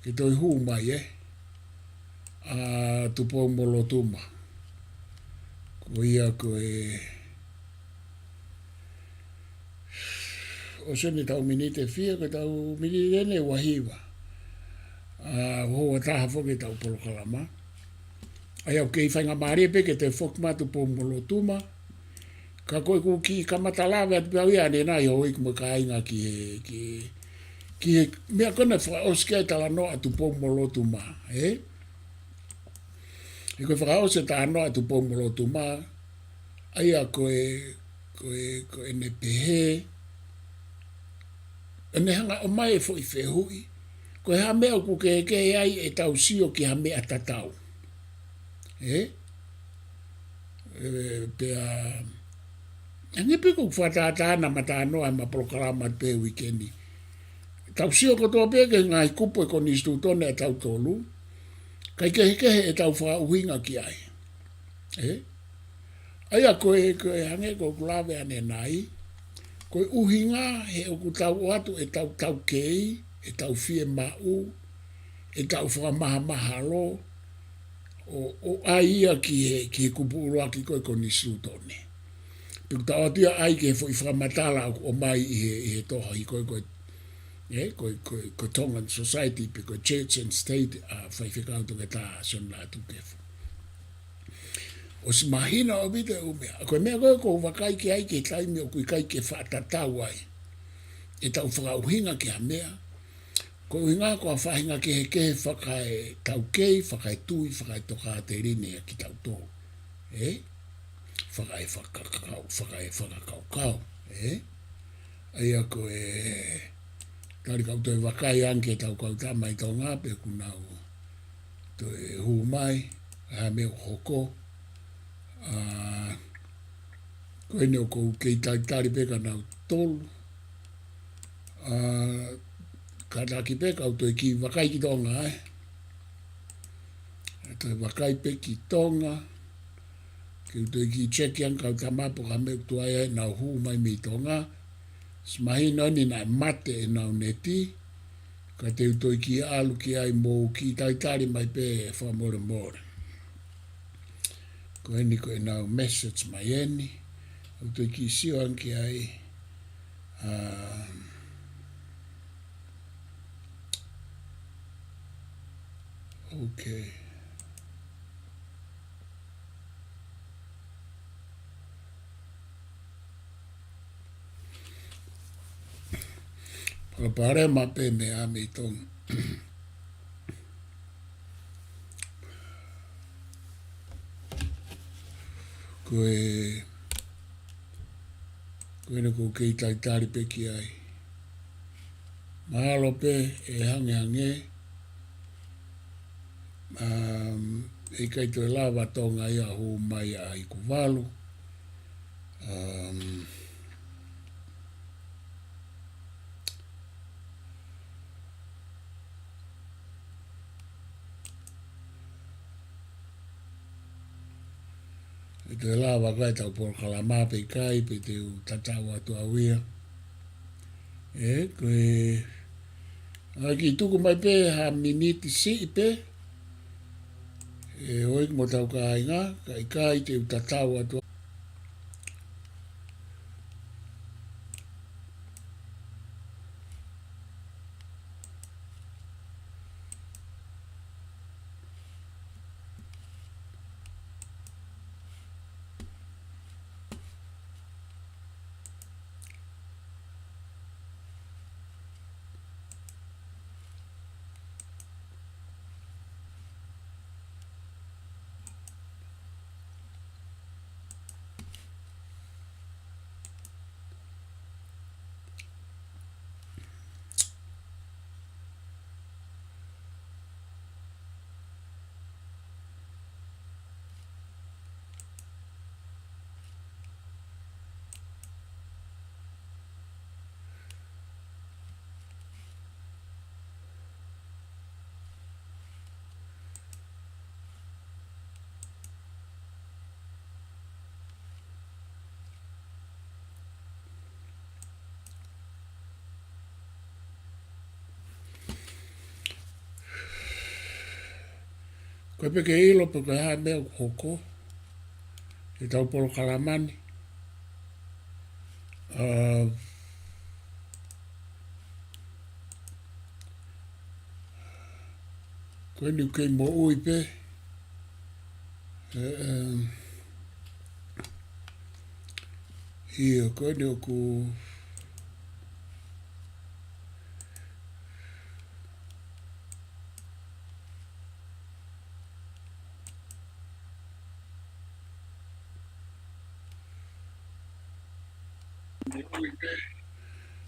ke toe hū mai, ē. ʻA Tupoumolotuma. Ko ia ko e, ʻosi eni ʻetau miniti ʻe fiha, ko ʻetau miniti eni ʻe uahiva. ʻA, houa taha foki ʻetau polokalama. ʻA ia ʻoku kei faingamālie pē ke toe foki mai ʻa Tupoumolotuma. Ka ko ʻeku kiʻi kamata lave atu pē au ia ʻanenai, houʻeiki mo e kāinga, ki he, ki, ki he meʻa ko ē naʻe fakaʻosi ki ai e talanoa ʻa Tupoumolotuma, ē? He ko e fakaʻosi e talanoa ʻa Tupoumolotuma, ʻa ia ko e, ko e, ko ʻene pehē, ʻene hanga ʻo ʻomai e foʻi fehuʻi, ko e hā e meʻa ʻoku kehekehe ai ʻetau sio ki ha meʻa tatau. Ē? ʻE, pea, hangē pē ko ʻeku fakatātā ʻanenai mo e talanoa ʻi heʻema polokalama pē uike ni. Tau sio kotoa pē ki he ngaahi kupu ʻo e konisitūtone ʻatautolu, ʻikai kehekehe ʻetau fakaʻuhinga ki ai. Ē? ʻA ia ko e, ko e hangē ko ʻeku lave ʻanenai, ko e ʻuhinga he ʻoku tau ʻoatu ʻetau taukei, ʻetau fiemaʻu, ʻetau fakamahamahalo, ʻo, ʻo ʻai ia ki he, ki he kupu ʻuluaki ko ē konisitūtone. Pea ʻoku tau ʻoatu ia ʻai ki he foʻi fakamatala ʻoku ʻomai ʻi he, ʻi he tohi ko ē, ko e, ē, ko e, ko e, ko e Tongan Society, pe ko e Church and State, ʻa Faifekau Toketā Sione Lātūkefu. ʻOsi mahino ʻaupito e ʻū meʻa. Ko e meʻa ko ē ʻoku ou vakai ki ai ki he taimi ʻoku ʻikai ke fakatatau ai ʻetau fakaʻuhinga ki ha meʻa. Ko e ʻuhinga ko ha faʻahinga kehekehe fakaetaukei, fakaetui, fakaetokāteline ia kitautolu. Ē? fakaefakakaukau, fakaefakakaukau, ē? ʻA ia ko e, tali kau toe vakai ange ki he tau kau tama ʻi Tonga, pe ʻoku nau toe hū mai, ʻa e meʻa ʻoku hoko. ʻA, ko eni ʻoku ou kei talitali pē kia nautolu. ʻA, kātaki pē kau toe kiʻi vakai ki Tonga, ē. Toe vakai pē ki Tonga. Ke u toe kiʻi check ange kau tama pe ko e hā e meʻa ʻoku tuai ai ʻenau hū mai mei Tonga. Siʻi mahino ni naʻe mate ʻenau neti. Ka te u toe kiʻi ʻalu ki ai mo u kiʻi talitali mai pē fakamolemole. Ko eni ko ʻenau message mai eni. ʻOku ou toe kiʻi sio ange ki ai. Um, okay. Palopalema pē meʻa mei Tonga. Ko e, ko eni ʻoku ou kei talitali pē ki ai. Mahalo pē ʻe hangehangē, um, ʻe ʻikai toe lava Tonga ia ʻo hū mai ʻa Ikuvalu. Um, ʻE toe lava ko e tau polokalama pe ʻikai, pe te u tatau atu au ia. ʻE, ko e, ʻa, kiʻi tuku mai pē ha miniti siʻi pē. ʻE, ʻoku ʻikai mo tau kāinga, ka ʻikai te u tatau atu. Ko e pē ke ʻilo pe ko e hā e meʻa ʻoku hoko ʻi he tau polokalama ni. ʻA, ko eni ʻoku kei moʻui pē. ʻE, ʻe, ʻIo, ko eni ʻoku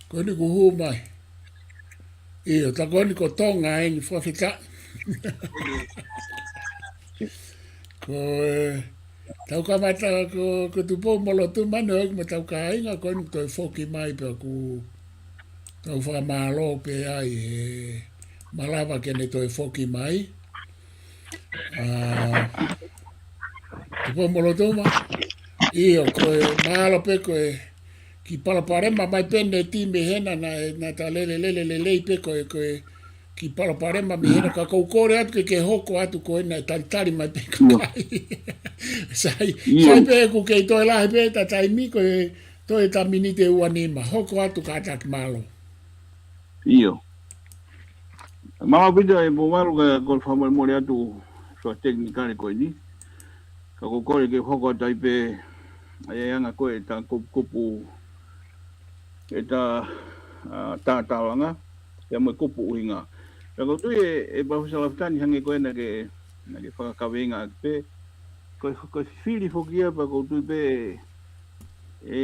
Ko eni ʻoku hū mai. ʻIo, tā ko eni ko Tonga eni, fakafetaʻi. Ko e, tau kamata ko, ko Tupou-mo-Lotuma eni ʻo ʻikai mo tau kāinga, ko eni toe foki mai pea ʻoku tau fakamālō pē ai he malava ke ne toe foki mai. ʻA, Tupou-mo-Lotuma. ʻIo, ko e mahalo pē ko e kiʻi palopalema mai pē neti mei hena naʻe, naʻe ta lele, lele, lelei pē ko e, ko e kiʻi palopalema mei hena ka ʻoku ou kole atu ke ke hoko atu ko ena ʻe talitali mai pē ʻIo. kakai. Sai, ʻIo. sai pē ʻoku kei toe lahi pē ta taimi ko e toe ta miniti ʻe ua nima. Hoko atu kātaki mālō. ʻIo. Mālō ʻaupito ʻe Pouvalu ka ko e fakamolemole atu fakatekinikale ko eni. Ka ʻoku ou kole ke hoko atu ai pē ʻa e anga ko ē ʻeta kupukupu ʻeta, ʻa, tatalanga, pea mo e kupu ʻuhinga. Ka ʻoku ou tui ʻe, ʻe Palōfesa Lafitani hangē ko ē naʻa ke, naʻa ke fakakaveinga ʻaki pē, ko e, ko e fifili foki ia pea ʻoku ou tui pē ʻe,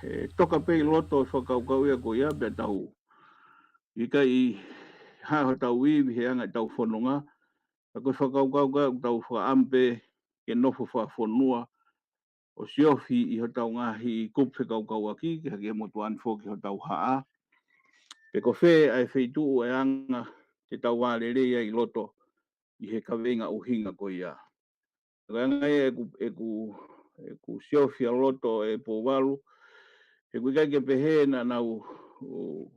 ʻe toka pē ʻi loto e fakakaukau ia ko ia pea tau ʻikai ha hotau ivi he anga ʻetau fononga. Ka ko e fakakaukau ka ʻoku tau fakaʻamu pē ke nofo fakafonua ʻo siofi ʻi hotau ngaahi kupu fekaukauʻaki, ke hake motuʻa ni foki hotau haʻa. Pe ko fē ʻa e feituʻu ʻe anga ke tau vālelei ai ʻi loto ʻi he kaveinga ʻuhinga ko ia. Ko e anga ia ʻeku, ʻeku, ʻeku siofi ʻa loto ʻe Pouvalu, he ʻoku ʻikai ke pehē naʻa nau, ʻo,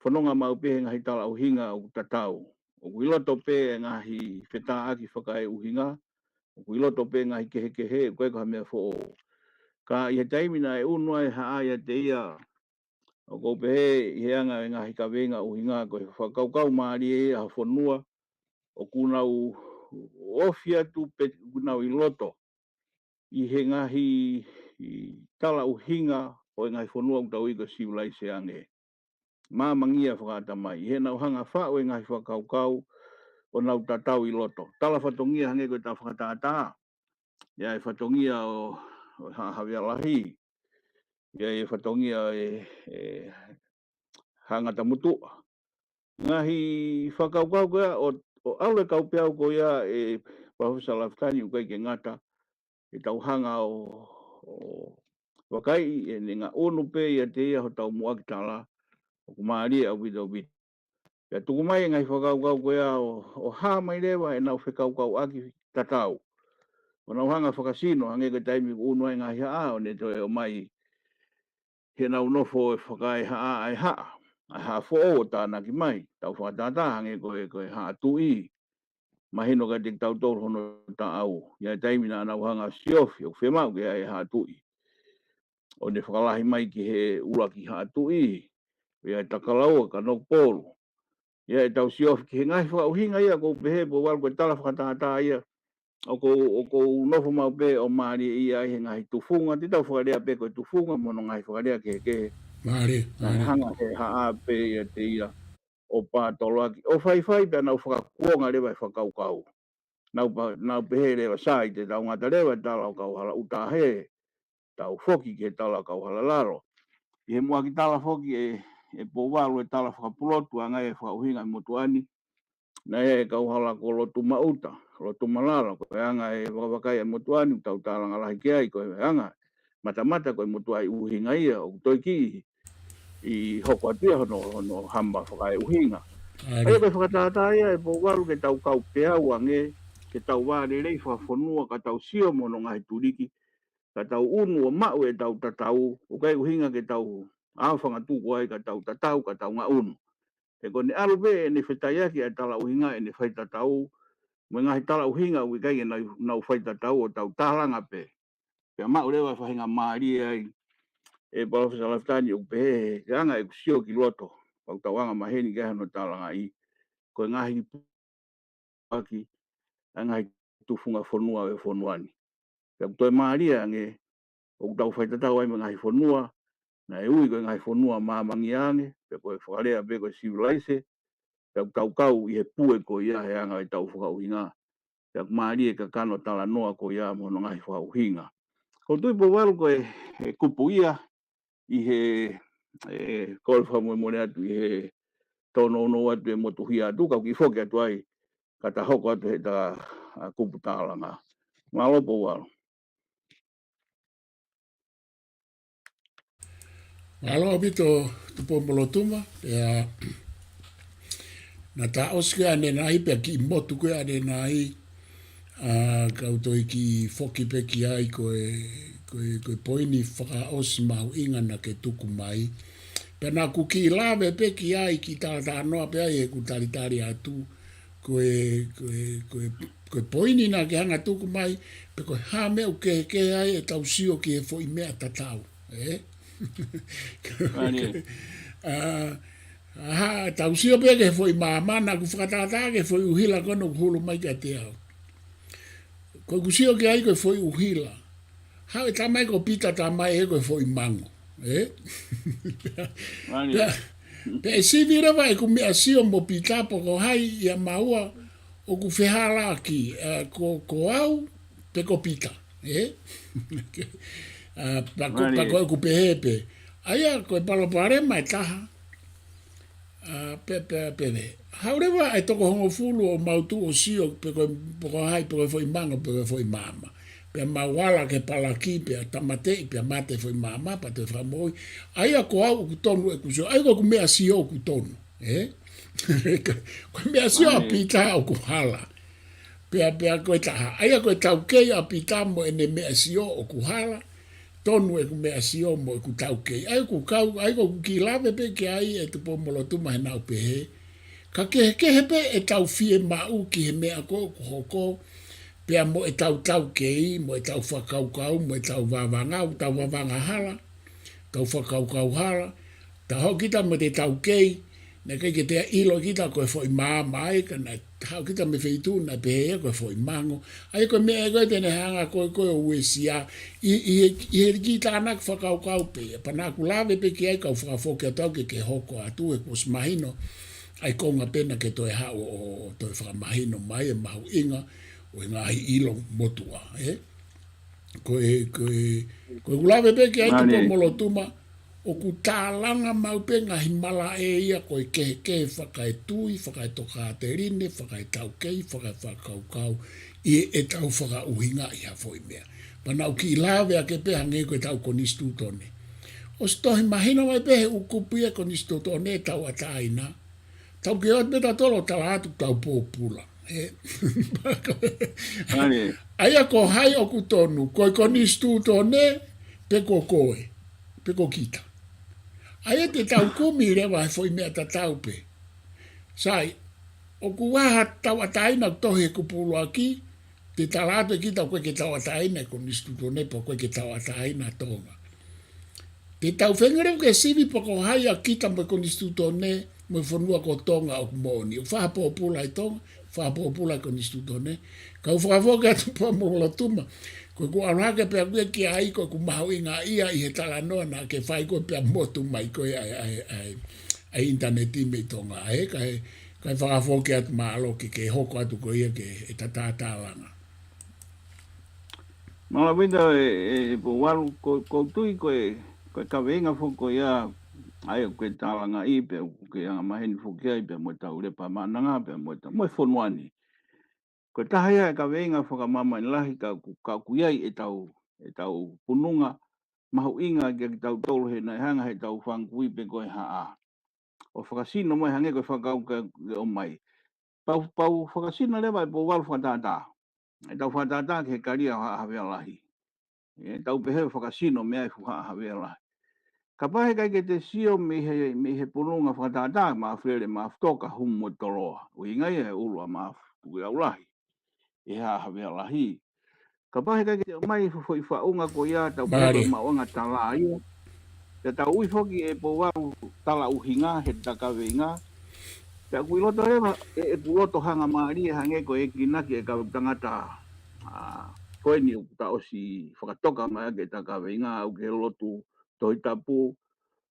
fononga maʻu pē he ngaahi tala ʻuhinga ʻoku tatau. ʻOku ʻi loto pē e ngaahi fetāʻaki fakaeʻuhinga, ʻoku ʻi loto pē ngaahi kehekehe, ʻoku ʻikai ko ha meʻa foʻou. Ka ʻi he taimi naʻe ʻunu ai e haʻa ʻiate ia, ʻoku ou pehē ʻi he anga e ngaahi kaveinga ʻuhinga ko e fakakaukau mālie ia ha fonua, ʻoku nau ofi atu pē ʻoku nau ʻi loto ʻi he ngaahi, ʻi tala ʻuhinga ʻo e ngaahi fonua ʻoku tau ui ko e sivilaise ange. Māmangia fakaʻatamai, ʻi heʻenau hanga faʻu e ngaahi fakakaukau ʻo nau tatau ʻi loto. Tala fatongia hangē ko e tala fakatātā. ʻI ai e fatongia ʻo, ʻo Haʻa Havea Lahi. ʻI ai e fatongia ʻe, ʻe Haʻa Ngata Motuʻa. Ngaahi fakakaukau ko ia ʻo, ʻo ʻalu e kau peau ko ia ʻe Palōfesa Lafitani ʻoku ʻikai ke ngata, ʻetau hanga ʻo, ʻo vakaiʻi ʻene ngaʻunu pē ʻiate ia hotau muʻaki tala, ʻoku mālie ʻaupito ʻaupito. Pea tuku mai e ngaahi fakakaukau ko ia ʻo, ʻo hā mai leva ʻenau fekaukauʻaki tatau. ʻO nau hanga fakasino, hangē ko e taimi ʻoku ʻunu ai e ngaahi haʻa, ʻo ne toe ʻomai heʻenau nofo ʻo fakaehaʻa ʻa e haʻa, ʻa e haʻa foʻou ʻo tānaki mai, tau fakatātā hangē ko e, ko e Haʻa Tuʻi. Mahino kiate kitautolu hono taʻau. ʻI ai e taimi naʻa nau hanga siofi, ʻoku fiemaʻu ke ʻi ai e Haʻa Tuʻi. ʻO ne fakalahi mai ki he ʻuluaki Haʻa Tuʻi, ʻi ai e Takalaua, Kanokupolu. ʻI ai ʻetau siofi ki he ngaahi fakaʻuhinga ia ʻoku ou pehē Pouvalu ko e tala fakatātā ia, ʻoku ou, ʻoku ou nofo maʻu pē ʻo mālieʻia ai he ngaahi tufunga, te tau fakalea pē ko e tufunga, mo hono ngaahi fakalea kehekehe. Mālie, naʻe mālie. Hanga he haʻa pē ʻiate ia ʻo pātoloaki, ʻo faifai pea nau fakakuonga leva e fakakaukau. Nau pa-, nau pehē leva sai te tau ngata leva e tala ʻo Kauhalaʻuta hē, tau foki ki he tala ʻo Kauhalalalo. ʻI he muʻaki tala foki ʻe, ʻe Pouvalu e tala fakapulotu ʻa e ngaahi fakaʻuhinga ʻa e motuʻa ni, naʻe ʻi ai e kauhala ko Lotumaʻuta, Lotumalala, ko e anga e vakavakai ʻa e motuʻa ni, tau tālanga lahi ki ai, ko e anga, matamata ko e motuʻaʻi ʻuhinga ia, ʻoku toe kiʻi, ʻi hoko atu ia hono, hono hama fakaeʻuhinga. ʻA ia ko e fakatātā ia ʻe Pouvalu ke tau kau peau ange, ke tau vālelei fakafonua ka tau sio mo hono ngaahi tuliki, ka tau ʻunu ʻo maʻu ʻetau tatau, ʻoku ʻikai ʻuhinga ke tau ʻaofangatuku ai ka tau tatau, ka tau ngaʻunu. He ko ʻene ʻalu pē ʻene fetaiaki ʻa e tala ʻuhinga ʻene faitatau, mo e ngaahi tala ʻuhinga ʻoku ʻikai ke nau, nau faitatau ʻo tau tālanga pē. Pea maʻu leva e faʻahinga mālie ai ʻe Palōfesa Lafitani ʻoku pehē he anga ʻeku sio ki loto, pea ʻoku tau anga maheni ki ai hono tālangaʻi, ko e ngaahi ʻaki ʻa e ngaahi tufunga fonua ʻo e fonua ni. Pea ʻoku toe mālie ange, ʻoku tau faitatau ai mo e ngaahi fonua, naʻe ui ko e ngaahi fonua māmangia ange, pea ko e fakalea pē ko e sivilaise, pea ʻoku tau kau ʻi he pue ko ia he anga ʻetau fakaʻuhinga, pea ʻoku mālie e kakano talanoa ko ia mo hono ngaahi fakaʻuhinga. ʻOku ou tui Pouvalu ko e, e kupu ia, ʻi he, e, kole fakamolemole atu ʻi he tōnounou atu e motuhia atu, ka u kiʻi foki atu ai, ka ta hoko atu he ta, a, kupu tālanga. Mālō Pouvalu. Mālō ʻaupito Tupou-mo-Lotuma, ʻa ia naʻa ta ʻosi ko ē ʻanenai, pea kiʻi motu ko ē ʻanenai, ʻa, kau toe kiʻi foki pē ki ai ko e, ko e, ko e poini fakaʻosi mahuʻinga naʻa ke tuku mai. Pea naʻa ku kiʻi lave pē ki ai, kiʻi talatalanoa pē ai heʻeku talitali atu. Ko e, ko e, ko e, ko e poini naʻa ke hanga tuku mai, pe ko e hā meʻa ʻoku kehekehe ai ʻetau sio ki he foʻi meʻa tatau. Ē? Mālie. ʻA, ʻa, ha, tau sio pē ki he foʻi māmā, naʻa ku fakatātā ki he foʻi ʻuhila ko ena ʻoku hulu mai kiate au. Ko ʻeku sio ki ai ko e foʻi ʻuhila. Haʻu e tamai ko Pita tamai ē ko e foʻi mango. Ē? Mālie. Pea, pea ʻe sivi leva ʻeku meʻa sio mo Pita pe ko hai ʻia maua ʻoku fehālaaki, ē, ko, ko au, pe ko Pita, ē? ʻA, pea ko, pea ko ʻeku pehē pē. ʻA ia ko e palopalema ʻe taha. ʻA, pe, pe, pe, pe. Haʻu leva e toko hongofulu ʻo mau tuʻu ʻo sio, pe ko, pe ko hai, pe ko e foʻi mango, pe ko e foʻi maama. Pea mau ala ke palaki, pea tāmateʻi, pea mate foʻi maama, pea toe fakamoʻui. ʻA ia ko au ʻoku tonu ʻeku sio, ʻa ia ko ʻeku meʻa sio ʻoku tonu, ē? Ko e meʻa sio ʻa Pita ʻoku hala. Pea, pea ko e taha. ʻA ia ko e taukei ʻa Pita mo ʻene meʻa sio ʻoku hala. Tonu ʻeku meʻa sio mo ʻeku taukei. ʻA ia ʻoku kau, ʻa ia ʻoku kiʻi lave pē ki ai e Tupou Molotuma he naʻu pehē. Ka kehekehe pē ʻetau fiemaʻu ki he meʻa ko ē ʻoku hoko. Pea mo ʻetau taukei, mo ʻetau fakakaukau, mo ʻetau vavanga, ʻoku tau vavanga hala. Tau fakakaukau hala. Tau haʻu kita mo te taukei, naʻe ʻikai ke te ʻilo kita ko e foʻi maama ia, ka naʻe haʻu kita mei he feituʻu naʻe pehē ia ko e foʻi mango. ʻA ia ko e meʻa ia ko ē te ne hanga ko ē ko ē ʻo uesia, ʻi, ʻi, ʻi he kiʻi tānaki fakakaukau pē, pea naʻá ku lave pē ki ai kau fakafoki atu au ke, ke hoko atu he kuo ʻosi mahino, ʻa e konga pē naʻá ke toe haʻu ʻo, ʻo, ʻo toe fakamahino mai e mahuʻinga ʻo e ngaahi ʻilo motuʻa, ē? Ko e, ko e, ko ʻeku lave pē ki ai Tupou Molotuma, ʻoku tālanga maʻu pē ngaahi malaʻe ia ko e kehekehe fakaetui, fakaetokāteline, fakaetaukei, fakaefakakaukau, ʻi heʻetau fakaʻuhingaʻi ha foʻi meʻa. Pea naʻá ku kiʻi lave ake pē hangē ko ʻetau konisitūtone. ʻOsi tohi mahino mai pē he ʻū kupu ia konisitūtone tauʻatāina. Tau ke ʻoatu pē tautolu ʻo tala atu tau pōpula. Ē? ʻA ia ko hai ʻoku tonu, ko e konisitūtone, pe ko koe, pe ko kita. ʻA ia te tau kumi leva he foʻi meʻa tatau pē. Sai, ʻoku ʻi ai ha tauʻatāina ʻoku tohi he kupu ʻuluaki, te tala atu ʻe kita ʻoku ʻikai ke tauʻatāina e konisitūtone pe ʻoku ʻikai ke tauʻatāina Tonga. Te tau feinga leva ke sivi pe ko hai ʻa kita mo e konisitūtone mo e fonua ko Tonga ʻoku moʻoni. ʻOku fakapōpula ʻi Tonga, fakapōpula e konisitūtone. Kau fakafoki atu Tupou Molotuma. Ko ʻeku ʻalu hake pē ʻaku ia ki ai ko ʻeku mahuʻingaʻia ʻi he talanoa naʻá ke fai ko ē pea motu mai ko ē ʻa e, ʻa e, ʻa e, ʻa e ʻinitaneti mei Tonga. ʻA e, kae, kae fakafoki atu mālō ke, ke hoko atu ko ia ke e tatātālanga. Mālō Pita e, e, e Pouvalu, ko, ko u tui ko e, ko e kaveinga foki ko ia, ʻa ia ʻoku ke tālangaʻi pea ʻoku ke angamaheni foki ai pea mo ʻetau Lepa Maʻananga pea mo ʻetau, mo e fonua ni. Ko e taha ia e kaveinga fakamāmani lahi ka ʻoku, ka ʻoku ʻi ai ʻetau, ʻetau pununga mahuʻinga kia kitautolu he naʻe hanga heʻetau fanga kui pe ko e hā. ʻO fakasino mai hangē ko e fakakaukau ke ʻomai. Pea u, pea u fakasino leva e Pouvalu fakatātā. ʻEtau fakatātā ki he kalia ʻo Haʻa Havea Lahi. ʻE tau pehē ʻo fakasino mei ai e fuʻu Haʻa Havea Lahi. Kapau he ʻikai ke te sio mei he, mei he pununga fakatātā, Maʻafelemāfutoka, Humu mo Toloa. ʻUhinga ia he ʻulu ʻa Maʻafu, Tukuʻilau Lahi. ʻE Haʻa Havea Lahi. Kapau he ʻikai ke te ʻomai e foʻi faʻunga ko ia tau pehē ko e maʻuʻanga tala ia. Te tau ui foki e Pouvalu tala ʻuhinga he ta kaveinga. Pea ʻoku ʻi loto leva, ʻe, ʻeku loto hangamālie hangē ko e enginaki e kau tangata, ʻa, ko eni ʻoku ta ʻosi fakatoka mai ʻaki e ta kaveinga, aʻu ki he lotu Tohi Tapu,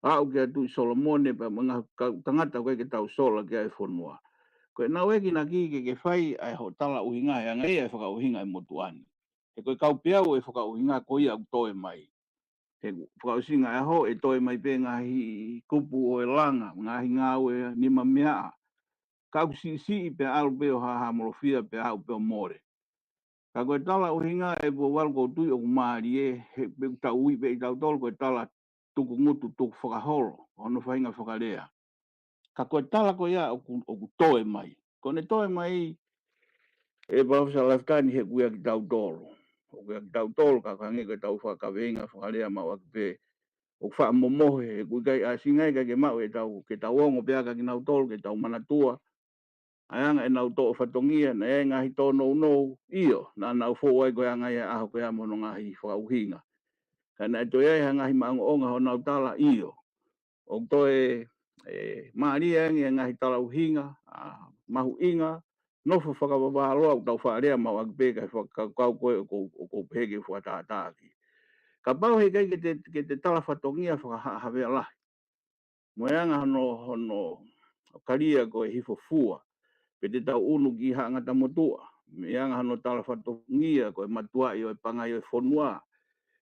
aʻu ki he Tuʻi Solomone, pea mo e ngaahi kau tangata ko ē ke tau sola ki ai e fonua. Ko ʻenau enginaki ke, ke fai ʻa e hoʻo tala ʻuhinga, he anga ia e fakaʻuhinga e motuʻa ni. He ko e kau peau e fakaʻuhinga ko ia ʻoku toe mai. He fakaʻosinga e ʻaho ʻe toe mai pē ngaahi kupu ʻo e langa, ngaahi ngāue nimameaʻa. Ka ʻoku siʻisiʻi pea ʻalu pē ʻo hāhāmolofia pea aʻu pē ʻo mole. Ka ko e tala ʻuhinga e Pouvalu ʻoku ou tui ʻoku mālie, he pea ʻoku tau ui pē ʻe tautolu ko e tala tukungutu tukufakaholo, hono faʻahinga fakalea. Ka ko e tala ko ia ʻoku, ʻoku toe mai. Ko ʻene toe mai e Palōfesa Lafitani he ʻoku ʻia kitautolu. ʻOku ʻia kitautolu ka hangē ko ʻetau fakakaveinga fakalea maʻu ʻaki pē. ʻOku faʻa momohe, he ʻoku ʻikai ʻasinga ia ke maʻu ʻetau, ke tau ongo pē ʻa kinautolu, ke tau manatua. ʻA e anga ʻenau toʻo fatongia, naʻe ngaahi tōnounou, ʻio, naʻa nau fou ai ko e anga ia e ʻaho ko ia mo hono ngaahi fakaʻuhinga. Ka naʻe toe ʻi ai ha ngaahi maʻongoʻonga honau tala, ʻio. ʻOku toe, ʻe, mālie ange e ngaahi tala ʻuhinga, ʻa, mahuʻinga, nofo fakavavaloa ʻoku tau faʻa lea maʻu ʻaki pē ka e fakakaukau ko ē ʻoku ou, ʻoku ou pehē ke fakatātāʻaki. Kapau he ʻikai ke te, ke te tala fatongia faka-Haʻa Havea Lahi. Mo e anga hono, hono kalia ko e hifo fua. Pe te tau ʻunu ki Haʻa Ngata Motuʻa. mo e anga hono talafatongia ko e matuaʻi ʻo e pangai ʻo e fonua.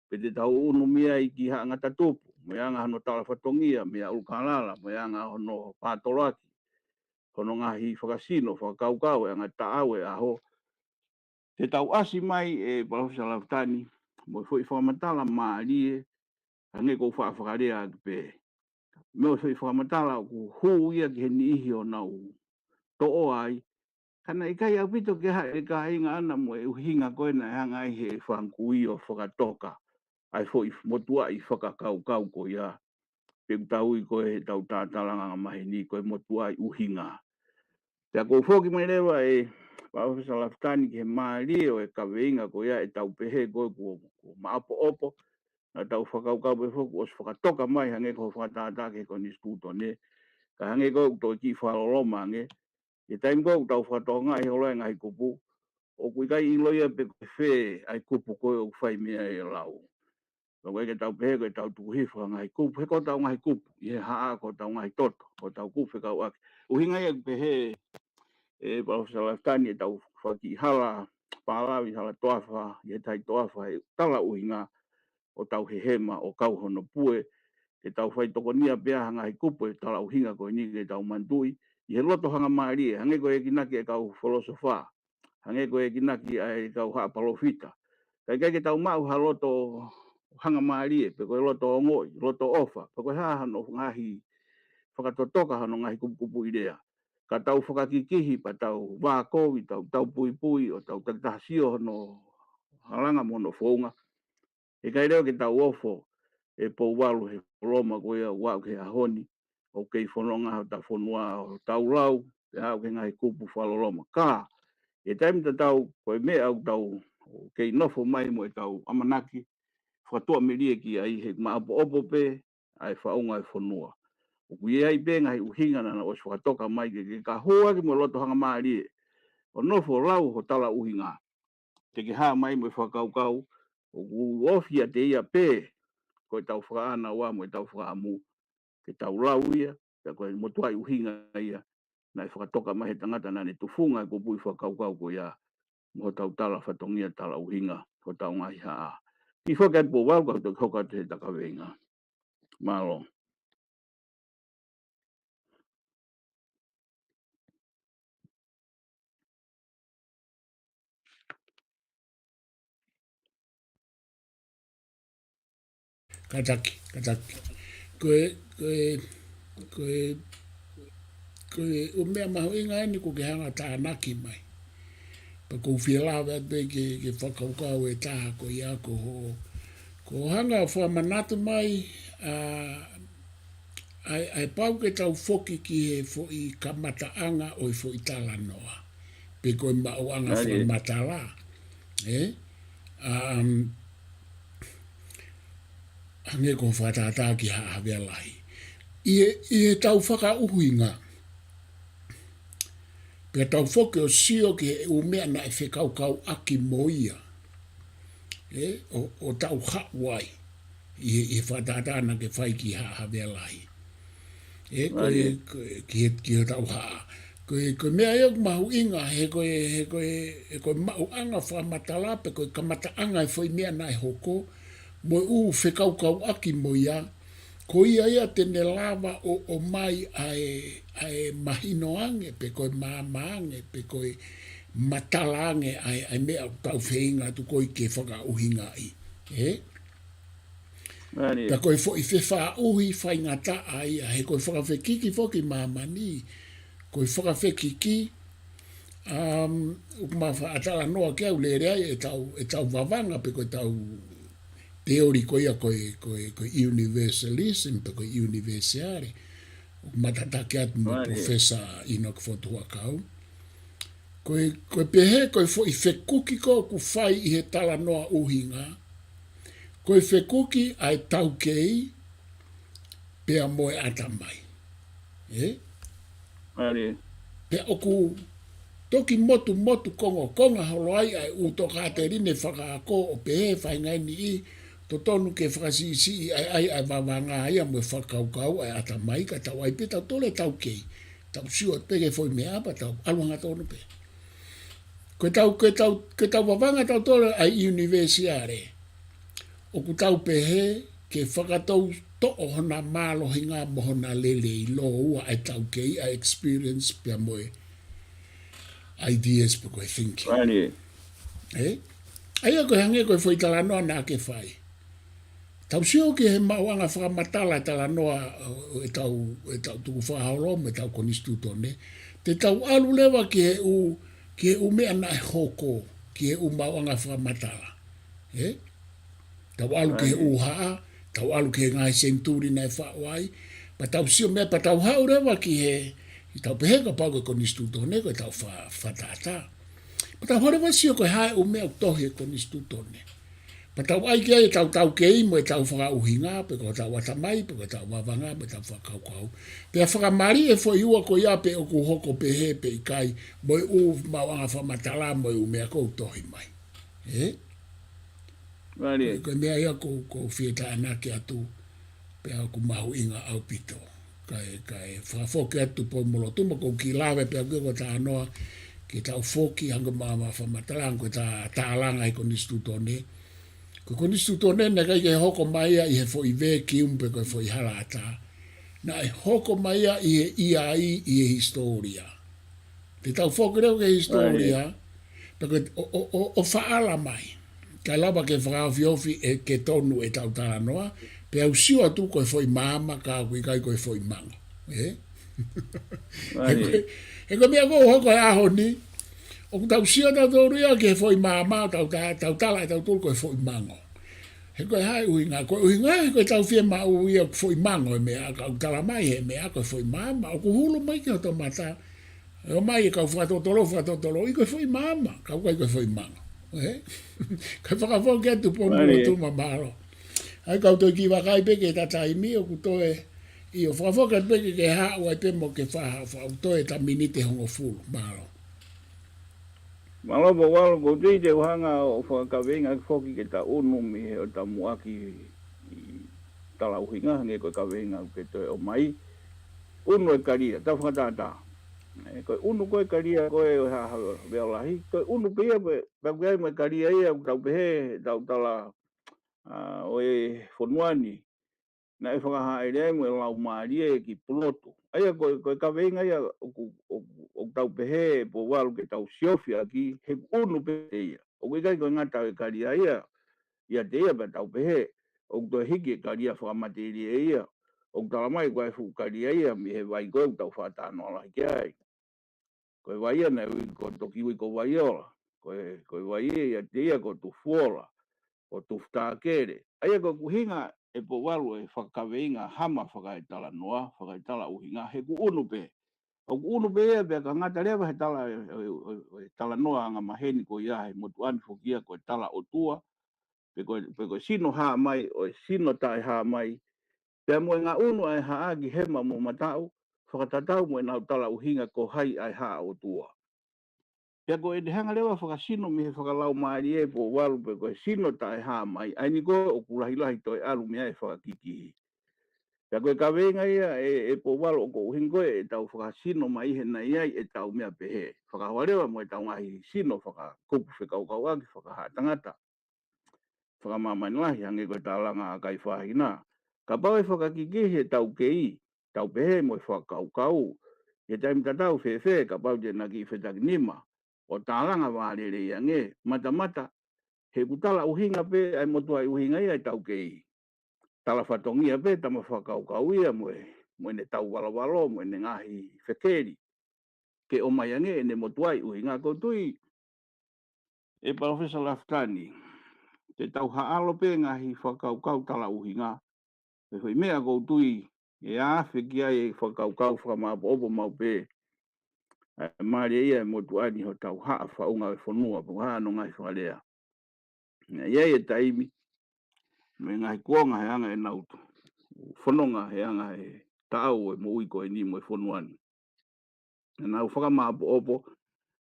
Pe te tau ʻunu mei ai ki Haʻa Ngata Tupu, mo e anga hono talafatongia, mei ʻUlukalala, mo e anga hono pātoloaki, hono ngaahi fakasino, fakakaukau, e anga taʻau e ʻaho. Te tau ʻasi mai ʻe Palōfesa Lafitani, mo e foʻi fakamatala mālie, hangē ko ʻeku faʻa fakalea ʻaki pē. Mo e foʻi fakamatala ʻoku hū ia ki he niʻihi ʻo nau toʻo ai. Ka naʻe ʻikai ʻaupito ke haʻele kāinga ʻana mo e ʻuhinga ko ē naʻe hanga ai he fanga kui ʻo fakatoka ʻa e foʻi motuʻaʻi fakakaukau ko ia. Pe ʻoku tau ui ko e heʻetau tātalanga anga maheni ko e motuʻaʻi ʻuhinga. Pea ʻoku ou foki mai leva ʻe Palōfesa Lafitani ki he mālie ʻo e kaveinga ko ia ʻetau pehē ko e kuo, kuo maʻopoʻopo. Naʻa tau fakakaukau pē foki ʻosi fakatoka mai hangē ko e fakatātā ki he konisitūtone. Ka hangē ko ʻeku toe kiʻi fakaloloma ange. ʻI he taimi ko ē ʻoku tau fakatokangaʻi holo e ngaahi kupu, ʻoku ʻikai ʻiloa ia pe ko e fē ʻa e kupu ko ē ʻoku fai mei ai e lau. Pea ʻoku ʻikai ke tau pehē ko ʻetau tuku hifo ha ngaahi kupu, he ko hotau ngaahi kupu, ʻi he haʻa ko hotau ngaahi toto, ko hotau kupu fekauʻaki. ʻUhinga ia ʻeku pehē ʻe Palōfesa Lafitani ʻetau fakakiʻi hala pālavi, hala toafa, ʻi he tahi toafa, he tala ʻuhinga ʻo tau hehema ʻo kau hono pue, ke tau faitokonia pea ha ngaahi kupu e tala ʻuhinga ko eni ke tau manatuʻi, ʻi he loto hangamālie, hangē ko e enginaki e kau filōsofa, hangē ko e enginaki ʻa e kau haʻa palōfita. Ka ʻikai ke tau maʻu ha loto hangamālie, pe ko e loto ongoʻi, loto ʻofa, pe ko e hā hano ngaahi fakatotoka hano ngaahi kupukupuʻi lea. Ka tau fakakikihi, pea tau vākovi, tau, tau puipui, ʻo tau takitaha sio hono halanga mo hono founga. He ʻikai leva ke tau ofo ʻe Pouvalu he loloma ko ia ʻoku aʻu ki he ʻaho ni, ʻoku kei fononga hotau fonua ʻo tau lau, pea aʻu ki he ngaahi kupu fakaloloma. Ka, ʻi he taimi tatau, ko e meʻa ʻoku tau kei nofo mai mo ʻetau ʻamanaki fakatuʻamelie ki ai he maʻopoʻopo pē ʻa e faʻunga e fonua. ʻOku ʻi ai pē ngaahi ʻuhinga naʻa nau ʻosi fakatoka mai ke, ke ka hū ʻaki mo e loto hangamālie ʻo nofo lau ho tala ʻuhinga. Te ke hā mai mo e fakakaukau, ʻoku ofi ʻiate ia pē ko ʻetau fakaʻānaua mo ʻetau fakaʻamu ke tau lau ia, pea ko e motuʻaʻi ʻuhinga ia naʻe fakatoka mai he tangata naʻa ne tufunga e kupuʻi fakakaukau ko ia, mo hotau talafatongia, tala ʻuhinga hotau ngaahi haʻa. Kiʻi foki atu Pouvalu, kau toki hoko atu heʻeta kaveinga. Mālō. Kātaki, kātaki. Ko e, ko e, ko e, ko e ʻū meʻa mahuʻinga eni kuo ke hanga tānaki mai. Pea ʻoku ou fie lave atu pē ke, ke fakakaukau e taha ko ia ko hoʻo, ko hoʻo hanga ʻo fakamanatu mai, ʻa, ʻa e, ʻa e pau ke tau foki ki he foʻi kamataʻanga ʻo e foʻi talanoa. Pe ko e maʻuʻanga fakamatala. Ē? Um, hangē ko e fakatātā ki Haʻa Havea Lahi. ʻI he, ʻi heʻetau fakaʻuhinga. Pea tau foki ʻo sio ki he ʻū meʻa naʻe fekaukauʻaki mo ia. Ē, ʻo, ʻo tau haʻu ai. ʻI he, ʻi he fakatātā naʻa ke fai ki Haʻa Havea Lahi. Ē, ko e, ko e, ki he, ki hotau haʻa. Ko e, ko e meʻa ia ʻoku mahuʻinga, he ko e, he ko e, he ko e maʻuʻanga fakamatala, pe ko e kamataʻanga e foʻi meʻa naʻe hoko, mo e ʻū fekaukauʻaki mo ia, ko ia ia te ne lava ʻo, ʻomai ʻa e, ʻa e mahino ange, pe ko e maama ange, pe ko e matala ange, ʻa e, ʻa e meʻa ʻoku tau feinga atu ko ē ke fakaʻuhingaʻi. Ē? Pea ko e foʻi fefaʻuhi faingataʻa ia, he ko e fakafekiki foki māmani, ko e fakafekiki, um, ʻoku ma faʻa talanoa ki ai ʻo lele ai ʻetau, ʻetau vavanga pe ko ʻetau teoli ko ia ko e, ko e, ko e universalism pe ko e universale. ʻOku ma tataki atu mo Professor ʻInoke Fotu Huʻakau. Ko e, ko e pehē, ko e foʻi fekuki ko ē ʻoku fai ʻi he talanoa ʻuhinga, ko e fekuki ʻa e taukei pea mo e ʻatamai. Ē? Pea ʻoku toki motumotu kongokonga holo ai ʻa e ʻū tokāteline fakaako ʻo pehē faingainiʻi, totonu ke fakasiʻisiʻi ʻa e, ʻa e, ʻa e vavanga ia mo e fakakaukau ʻa e ʻatamai ka tau ʻai pē tautolu e taukei. Tau sio pē ki he foʻi meʻa pea tau ʻalu hangatonu pē. Ko e tau, ko e tau, ko e tau vavanga tautolu ʻa e ʻunivēsiale. ʻOku tau pehē ke fakatou toʻo hona mālohinga mo hona lelei lōua ʻa e tau kei ʻa e experience pea mo e ideas pe ko e thinking. Right. ʻE? ʻA ia ko e hangē ko e foʻi talanoa naʻa ke fai. Tau sio ki he maʻuʻanga fakamatala e talanoa ʻo e tau, e tau tukufakaholo mo e tau konisitūtone. Te tau ʻalu leva ki he ʻū, ki he ʻū meʻa naʻe hoko, ki he ʻū maʻuʻanga fakamatala. ʻE? Tau ʻalu ki he ʻū haʻa, tau ʻalu ki he ngaahi senituli naʻe faʻu ai, pea tau sio meʻa, pea tau haʻu leva ki he, ʻi tau pehē kapau ko e konisitūtone, ko e tau fa-, fakatātā. Pea tau hore leva sio ko e hā e ʻū meʻa ʻoku tohi he konisitūtone. Pea tau ʻai ki ai e tau tau kei mo e tau fakaʻuhinga, pe ko e tau ʻatamai, pe ko e tau vavanga, mo e tau fakakaukau. Pea fakamali e foʻi ua ko ia pe ʻoku hoko pehē pe ʻikai, mo e ʻū maʻuʻanga fakamatala, mo e ʻū meʻa ʻoku tohi mai. ʻE? Right. Ko e meʻa ia ʻoku, ʻoku ou fie tānaki atu, pea ʻoku mahuʻinga ʻaupito. Kae, kae fakafoki atu Tupoumolotuma, ʻoku ou kiʻi lave pea ʻoku ʻikai ko e talanoa, ke tau foki, hangē ko e maʻuʻanga fakamatala, hangē ko e tā-, tālanga ʻi he konisitūtone. Ko e konisitūtone naʻe ʻikai ke hoko mai ia ʻi he foʻi vacuum pe ko e foʻi hala ʻatā. Naʻe hoko mai ia ʻi he ʻi ai ʻi he hisitōlia. Te tau foki leva ki he hisitōlia, pea ko e ʻo, ʻo, ʻo, ʻo faʻala mai. Kae lava ke fakaofiofi ʻe ke tonu e tau talanoa, pea u sio atu ko e foʻi maama ka ʻoku ʻikai ko e foʻi mango. ʻE? He ko e, he ko e meʻa ʻoku hoko he ʻaho ni, ʻoku tau sio tautolu ia ki he foʻi maama, tau ta-, tau tala ʻe tautolu ko e foʻi mango. He ko e hā e ʻuhinga, ko e ʻuhinga, he ko e tau fiemaʻu ia foʻi mango e meʻa, ka ʻoku tala mai he meʻa, ko e foʻi maama, ʻoku hulu mai ki hoto mata, ʻe ʻomai e kau fakatotolo, fakatotolo, ʻi ko e foʻi maama, ka ʻoku ʻikai ko e foʻi mango. ʻE? Kae fakafoki atu Tupoumolotuma, mālō. ʻAi kau toe kiʻi vakai pē ke ta taimi ʻoku toe, ʻio fakafoki atu pē ke ke haʻu ai pē mo ke faha, fa, toe ta miniti hongofulu, mālō. Mālō Pouvalu, ʻoku ou tui te u hanga ʻo fakakaveinga foki ke ta ʻunu mei he ʻo ta muʻaki ʻi tala ʻuhinga, hangē ko e kaveinga ʻoku ke toe ʻomai. ʻUnu e kalia, tau fakatātā. ʻE, ko e ʻunu ko e kalia ko e ʻo e haʻa Vea Lahi, ko e ʻunu pē ia, pē, pea ʻoku ʻi ai mo e kalia ia, ʻoku tau pehē, tau tala, ʻa, ʻo e fonua ni, naʻe fakahāʻele ai mo e laumālie ki Pulotu. ʻA ia ko e, ko e kaveinga ia ʻoku, ʻoku, ʻoku tau pehē Pouvalu ke tau siofi ʻaki, he ʻoku ʻunu pē ia. ʻOku ʻikai ko e ngata ʻo e kalia ia, ʻiate ia pea tau pehē, ʻoku toe hiki e kalia fakamatelie ia. ʻOku tala mai ko e fuʻu kalia ia, mei he vai ko ē ʻoku tau faʻa talanoa lahi ki ai. Ko e vai ia naʻe ui ko e toki ui ko Vaiola. Ko e, ko e vai ia ʻiate ia ko Tufuola, ko Tufutākele. ʻA ia ko e ʻuhinga ʻe Pouvalu e fakakaveinga hama fakaetalanoa, fakaetala ʻuhinga, he ʻoku ʻunu pē. ʻOku ʻunu pē ia pea ka ngata leva he tala, ʻe, ʻe, ʻe, ʻe talanoa angamaheni ko ia he motuʻa ni foki ia ko e tala ʻotua, pe ko e, pe ko e sino hā mai, ʻo e sino taʻehāmai, pea mo e ngaʻunu ʻa e haʻa ki hema mo mataʻu, fakatatau mo ʻenau tala ʻuhinga ko hai ʻa e haʻa ʻotua. Pea ko ʻene hanga leva fakasino mei he fakalaumālie Pouvalu pe ko e sino taʻehāmai, ʻa eni ko ē ʻoku lahilahi toe ʻalu mei ai e fakakikihi. Pea ko e kaveinga ia ʻe, ʻe Pouvalu ʻoku ʻuhinga ko ē ʻetau fakasino mai he naʻe ʻi ai ʻetau meʻa pehē. Fakahoa leva mo ʻetau ngaahi sino fakakupu fekaukauʻaki, fakahaʻa tangata, fakamāmani lahi, hangē ko e tālanga ʻa Kaifahina. Kapau ʻe fakakikihi e tau kei, tau pehē mo e fakakaukau, ʻi he taimi tatau fēfē, kapau te na kiʻi fetakinima, ʻo tālanga vālelei ange, matamata, he ʻoku tala ʻuhinga pē, ʻa e motuʻaʻi ʻuhinga ia e tau kei. Tala fatongia pē, tama fakakaukau ia mo e, mo ʻene tau valovalo, mo ʻene ngaahi fekeli. Ke ʻomai ange ʻene motuʻaʻi ʻuhinga, ʻoku ou tui, ʻe Palōfesa Lafitani, te tau haʻalo pē ngaahi fakakaukau tala ʻuhinga, pe foʻi meʻa ʻoku ou tui, ʻe afe ki ai e fakakaukau fakamāʻopoʻopo maʻu pē, ʻa e mālie ia e motuʻa ni hotau haʻa faʻunga e fonua, pe ko e hā hono ngaahi fakalea. Naʻe ʻi ai e taimi, mo e ngaahi kuonga he anga ʻenau fononga he anga e taʻau e moʻui ko eni mo e fonua ni. Naʻa nau fakamāʻopoʻopo,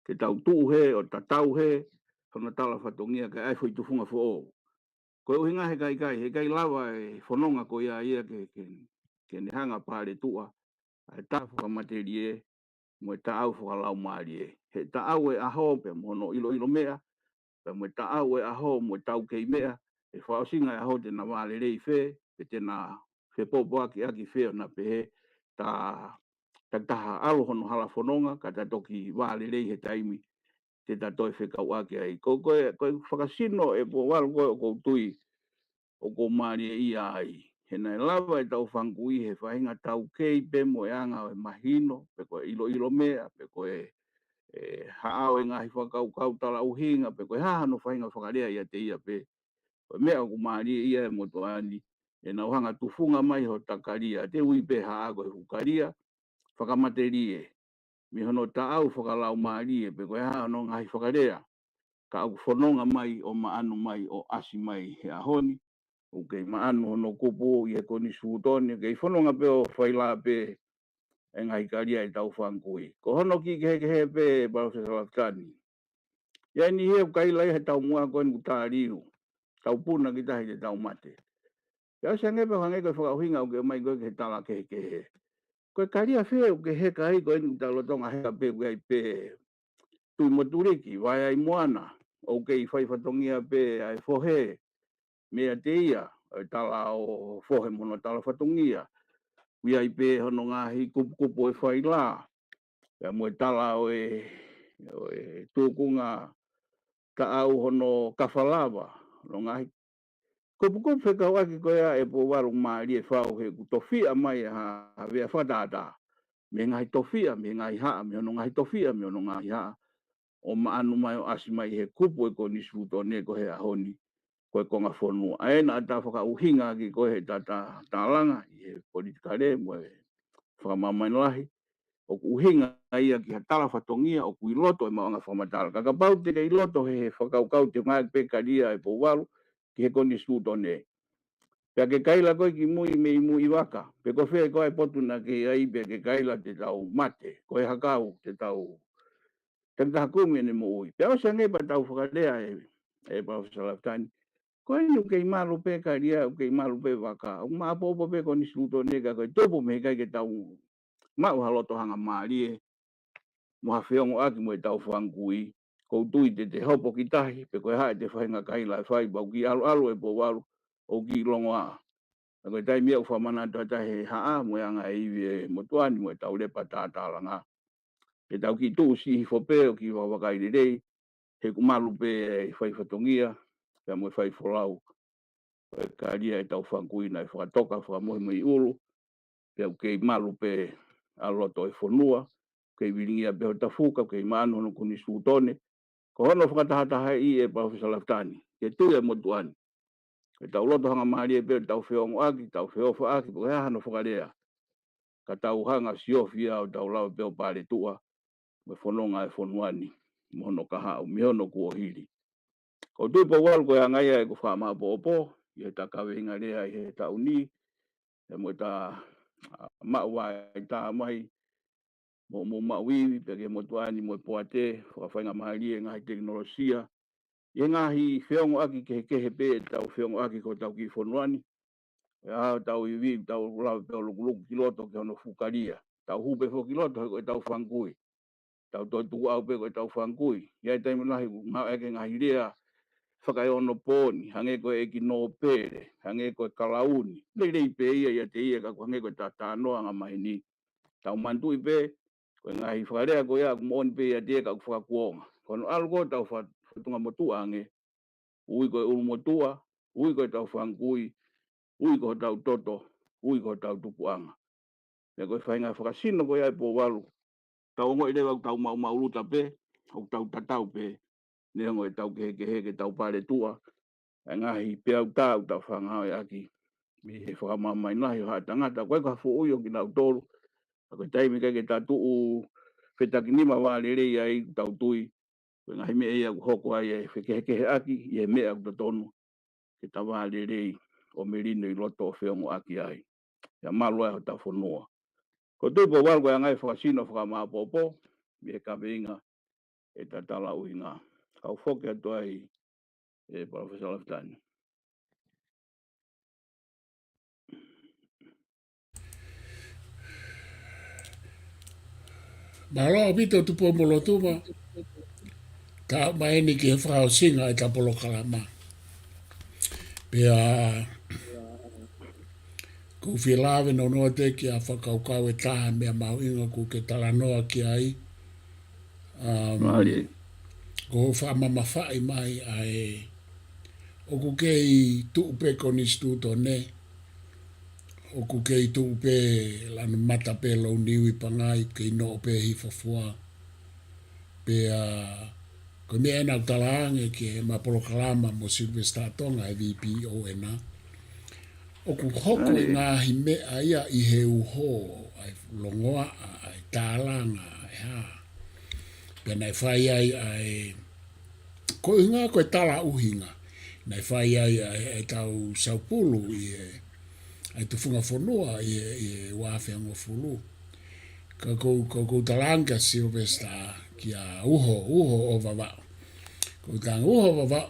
ke tau tuʻu hē, ʻo tatau hē, hono tala fatongia ke ʻai foʻi tufunga foʻou. Ko e ʻuhinga he kaikai, he ʻikai lava e fononga ko ia ia ke, ke, ke ne hanga pale tuʻa, ʻa e tā fakamatelie, mo e taʻau fakalaumālie. He taʻau e ʻaho pea mo hono ʻiloʻilo meʻa, pea mo e taʻau e ʻaho mo e taukei meʻa, ʻe fakaʻosinga e ʻaho te na vālelei fē, pe te na fepōpoaki ʻaki fē ʻo na pehē, ta, ta taha ʻalu hono hala fononga, ka ta toki vālelei he taimi te ta toe fekauʻaki ai. Ko, ko e, ko e fakasino ʻe Pouvalu ko ē ʻoku ou tui ʻoku ou mālieʻia ai. He naʻe lava ʻetau fanga kui he faʻahinga taukei pē mo e anga ʻo e mahino, pe ko e ʻiloʻilo meʻa, pe ko e, e haʻao e ngaahi fakakaukau talaʻuhinga, pe ko e hā hano faʻahinga fakalea ʻiate ia pē. Ko e meʻa ʻoku mālieʻia e motuʻa ni, ʻenau hanga tufunga mai hota kalia, te ui pē haʻa ko e fuʻu kalia fakamatelie, mei hono taʻau fakalaumālie pe ko e hā hono ngaahi fakalea, ka ʻoku fononga mai ʻo maʻanu mai ʻo ʻasi mai he ʻaho ni, ʻoku kei maʻanu hono kupu ʻi he konisitūtone, kei fononga pē ʻo faila pē e ngaahi kalia ʻetau fanga kui. Ko hono kiʻi kehekehe pē, Palōfesa Lafitani. ʻI ai e niʻihi ʻoku kaila ia he taumuʻa ko eni ʻoku ta liu, tau puna ki tahi te tau mate. Pea ʻosi ange pē hangē ko e fakaʻuhinga ʻoku ke ʻomai ko ē ki he tala kehekehe. Ko e kalia fē ʻoku ke heka ai ko eni ʻoku ta lolotonga heka pē ʻoku ʻi ai pē tui mo tuliki, vaeai moana, ʻoku kei fai fatongia pē ʻa e fohe, meiate ia, ʻo e tala ʻo fohe mo hono tala fatongia. ʻOku ʻi ai pē hono ngaahi kupukupu ʻo e faila, pea mo e tala ʻo e, ʻo e tūkunga taʻau hono kafa lava, hono ngaahi kupukupu fekauʻaki ko ia ʻe Pouvalu mālie fau he ʻoku tofiʻa mai ha, ha vea fakatātā. Mei he ngaahi tofiʻa, mei he ngaahi haʻa, mei hono ngaahi tofiʻa, mei hono ngaahi haʻa. ʻO maʻanu mai ʻo ʻasi mai he kupu e konisitūtone ko ē he ʻaho ni, ko e konga fonua. ʻA ē naʻa ta fakaʻuhinga ʻaki ko ē he ta, ta, tālanga ʻi he politikale mo e fakamāmani lahi, ʻoku ʻuhinga ia ki ha tala fatongia ʻoku ʻi loto e maʻuʻanga fakamatala. Ka kapau te ke ʻi loto he, he fakakaukau te ngāueʻaki pē kalia ʻe Pouvalu ki he konisitūtone. Pea ke kaila koe ki mui mei Muivaka, pe ko fē koā e potu naʻa ke ʻi ai, pea ke kaila te tau mate, ko e hakau te tau, te tau kumi ʻene moʻui. Pea ʻosi ange pea tau fakalea ʻe, ʻe Palōfesa Lafitani. Ko eni ʻoku kei malu pē kalia, ʻoku kei malu pē vaka, ʻoku maʻopoʻopo pē konisitūtone ka ko e tupu mei he ʻikai ke tau maʻu ha loto hanga mālie mo ha feongoʻaki mo ʻetau fanga kui. ʻOku ou tui te te hopo ki tahi, pe ko e hā ʻete faʻahinga kaila ʻe fai, pea ʻoku kiʻi ʻaluʻalu ʻe Pouvalu, ʻoku kiʻi longoaʻa. Ka ko e taimi ia ʻoku fakamanatu atu ai he haʻa mo e anga e ivi e motuʻa ni mo ʻetau lepa tātālanga. Ke tau kiʻi tuʻu siʻi hifo pē ʻo kiʻi vakavakai lelei, he ʻoku malu pē e fai fatongia, pea mo e fai folau ʻo e kalia ʻetau fanga kui naʻe fakatoka fakamohe mei ʻulu, pea ʻoku kei malu pē ʻa loto e fonua, kei vilingia pē hota fuka, kei maʻanu hono konisitūtone. Ko hono fakatahatahaʻi ʻe Palōfesa Lafitani, ke tui e motuʻa ni. Ke tau loto hanga mālie pē, tau feongoʻaki, tau feofaʻaki, pe ko e hā hano fakalea. Ka tau hanga siofi ia ʻo tau lava pē ʻo paletuʻa mo e fononga e fonua ni mo hono kahaʻu mei hono kuohili. ʻOku ou tui Pouvalu ko e anga ia ʻeku fakamaʻopoʻopo ʻi heʻeta kaveinga lea ʻi he taʻu ni, ʻe mo ʻeta, ʻa, maʻu ai tā mai mo, mo maʻu ivi, pea ki he motuʻa ni mo e poate, fakafaingamālie e ngaahi tekinolosia, ʻi he ngaahi feongoʻaki kehekehe pē ʻetau feongoʻaki ko ʻetau kiʻi fonua ni. ʻE ʻa tau ivi, tau lava pē ʻo lukuluku ki loto ki hono fuʻu kalia. Tau hū pē foki ki loto he ko ʻetau fanga kui. Tau toe tukuʻau pē ko ʻetau fanga kui. ʻI ai e taimi lahi ʻoku ngāueʻaki e ngaahi lea fakaeonopooni, hangē ko e ʻEiki Nōpele, hangē ko e kalauni. Lelei pē ia ʻiate ia ka ʻoku hangē ko ʻeta talanoa angamaheni. Tau manatuʻi pē, ko e ngaahi fakalea ko ia ʻoku moʻoni pē ʻiate ia ka ʻoku fakakuonga. Ko hono ʻalu ko ē ʻetau fa-, fatunga motuʻa ange, ui ko e ʻulumotuʻa, ui ko ʻetau fanga kui, ui ko hotau toto, ui ko hotau tupuʻanga. Pea ko e faʻahinga fakasino ko ia ʻe Pouvalu, tau ongoʻi leva ʻoku tau maʻumaʻuluta pē, ʻoku tau tatau pē, neongo ʻetau kehekehe ke tau paletuʻa, ʻa e ngaahi peau tā ʻoku tau fakaʻaongaʻi ʻaki mei he fakamāmani lahi ʻo haʻa tangata, ko e ka foʻui ʻo kinautolu. Ka ko e taimi ʻikai ke ta tuʻu fetakinima vālelei ai, ʻoku tau tui ko e ngaahi meʻa ia ʻoku hoko ai e fekehekeheʻaki ʻi he meʻa ʻoku totonu ke ta vālelei ʻo melino ʻi loto ʻo feongoʻaki ai. ʻIa malu ai hota fonua. ʻOku ou tui Pouvalu ko e anga e fakasino fakamaʻopoʻopo mei he kaveinga ʻeta talaʻuhinga. Kau foki atu ai ʻe Palōfesa Lafitani. Mālō ʻaupito Tupou Molotuma, ka mai eni ki he fakaʻosinga ʻeta polokalama. Pea ʻoku ou fie lave nounou atu ki ha fakakaukau ʻe taha, meʻa mahuʻinga ʻoku ke talanoa ki ai. Um, Mālie. ʻOku ou fakamamafaʻi mai ʻa e, ʻoku kei tuʻu pē konisitūtone, ʻoku kei tuʻu pē lanu mata pē lou niu ʻi Pangai, kei noʻo pē hifo fua. Pea ko e meʻa ena ʻoku talaange ki heʻema polokalama mo Sylvester Tonga, ʻa e VPO ena. ʻOku hoko e ngaahi meʻa ia ʻi he uho, ʻa e longoaʻa, ʻa e tālanga, ʻa e hā. Pea naʻe fai ai ʻa e, ko e ʻuhinga, ko e tala ʻuhinga. Naʻe fai ai ʻa e, ʻa e tau saupulu ʻi he, ʻa e tufunga fonua ʻi he, ʻi he ua afe hongofulu. Ka ʻoku ou, ka ʻoku ou talaange kia Sylvester, kia uho, uho ʻo Vavaʻu. ʻOku ou talaange uho ʻo Vavaʻu.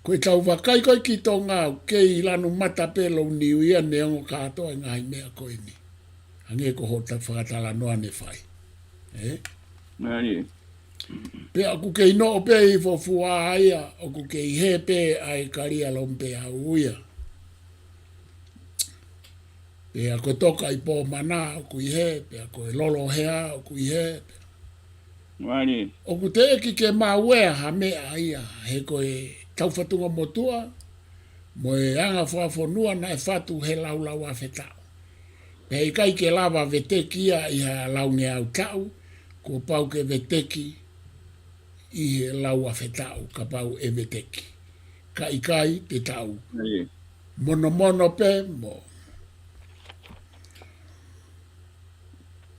Ko ʻetau vakai ko ē ki Tonga, ʻoku kei lanu mata pē lou niu ia neongo kātoa e ngaahi meʻa ko eni. Hangē ko hoʻo ta-, fakatalanoa ne fai. Ē? Mālie. Pea ʻoku kei noʻo pē hifo fua ia, ʻoku kei hē pē ʻa e Kalialomu pē au ia. Pea ko e toka ʻi Pomana ʻoku ʻi hē, pea ko e Lolohea ʻoku ʻi hē, pea Mālie. ʻOku teʻeki ke mauea ha meʻa ia, he ko e tau fatunga motuʻa, mo e anga fakafonua naʻe fatu he laulau afe taʻu. Pea ʻikai ke lava veteki ia ʻi ha laungeau taʻu, kuo pau ke veteki ʻi he lau afe taʻu, kapau ʻe veteki. Ka ʻikai te tau. Mālie. Monomono pē mo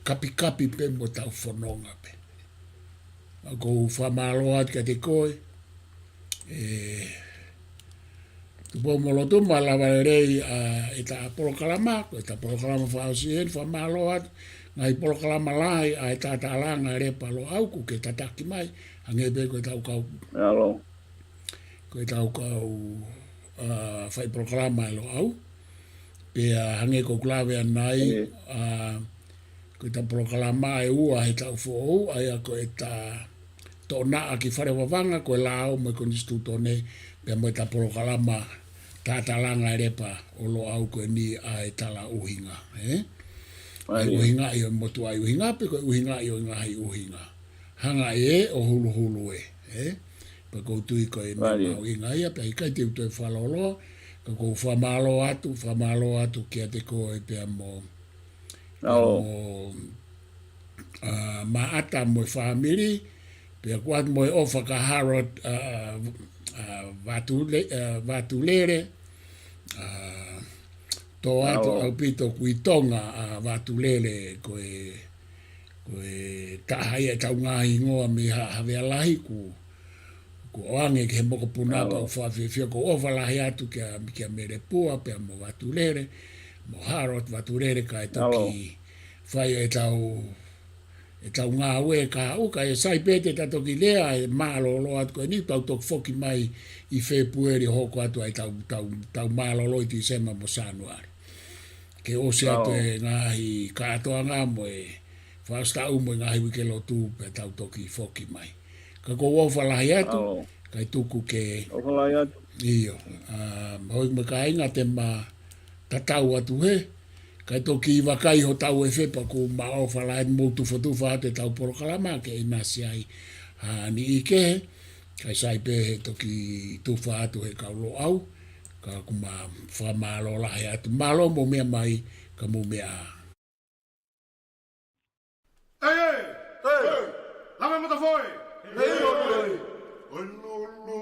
kapikapi pē mo tau fononga pē. ʻOku ou fakamālō atu kiate koe. Ē, Tupou Molotuma, lava lelei ʻa ʻeta polokalama, ko ʻeta polokalama fakaʻosi eni, fakamālō atu. Ngaahi polokalama lahi ʻa e Tatalanga Lepa Loʻau, ʻoku ke tataki mai, hangē pē ko ʻetau kau Mālō. Ko ʻetau kau, ā, fai polokalama ʻi Loʻau. Pea hangē ko ʻeku lave ʻanenai, ʻIo. ā, ko ʻeta polokalama ʻe ua he taʻu foʻou, ʻa ia ko ʻeta Toʻonaʻa ki Fale Vavanga, ko e lao mo e konisitūtone, pea mo ʻeta polokalama Tatalanga Lepa ʻo Loʻau ko eni ʻa e tala ʻuhinga, ē? ʻA e ʻIo. ʻUhinga ʻi he motuʻa ʻi ʻuhinga, pe ko e ʻuhinga ʻi he ngaahi ʻuhinga. Hanga ʻe ʻo huluhulu ē, ē? Pea ʻoku ou tui ko e meʻa ʻIo. mahuʻinga ia, pea ʻikai te u toe fakalōloa, ka ʻoku ou fakamālō atu, fakamālō atu kiate koe pea mo, pea ʻAo. mo, ā, Maʻata mo e fāmili, pea ʻoku ʻoatu mo e ʻofa kia Harold, ā, ā, Vatule-, ā, Vatulele, ā, tō atu ʻAo. ʻaupito ʻoku ʻi Tonga ʻa Vatulele ko e Ko e taha ia ʻetau ngaahi hingoa mei ha, Havea Lahi, ʻoku, ʻoku ʻoange ki he mokopuna ʻAo. pea ʻoku fakafiefia, ʻoku ou ʻofa lahi atu kia, kia Melepua, pea mo Vatulele, mo Harold Vatulele, kae toki ʻAo. fai ʻetau, ʻetau ngāue ka u, kae sai pē te ta toki lea ʻe mālōlō atu ko eni, tau toki foki mai ʻi Fēpueli ʻo hoko atu ai ʻetau, tau, tau mālōlō ʻi Tīsema mo Sānuali. Ke ʻosi atu ʻAo. e ngaahi kātoanga mo e fakaʻosi taʻu mo e ngaahi uike lotu pea tau toki foki mai. Ka ʻoku ou ʻofa lahi atu, ʻAo. kae tuku ke ʻOfa lahi atu. ʻIo, ā, hoi mo e kāinga te ma tatau atu hē, kae toki vakai hotau efe pea ʻoku ma ʻofa lahi atu mo tufotufa atu ʻetau polokalama ke ʻinasi ai ha niʻihi kehe, kae sai pē he toki tufa atu he kau Loʻau, ka ʻoku ma fakamālō lahi atu. Mālō mou meʻa mai, ka mou meʻa ā. ʻEi, ʻei! ʻEi! Lama mata foe! ʻEi, ʻoi, ʻoi! ʻOi, lo, lo.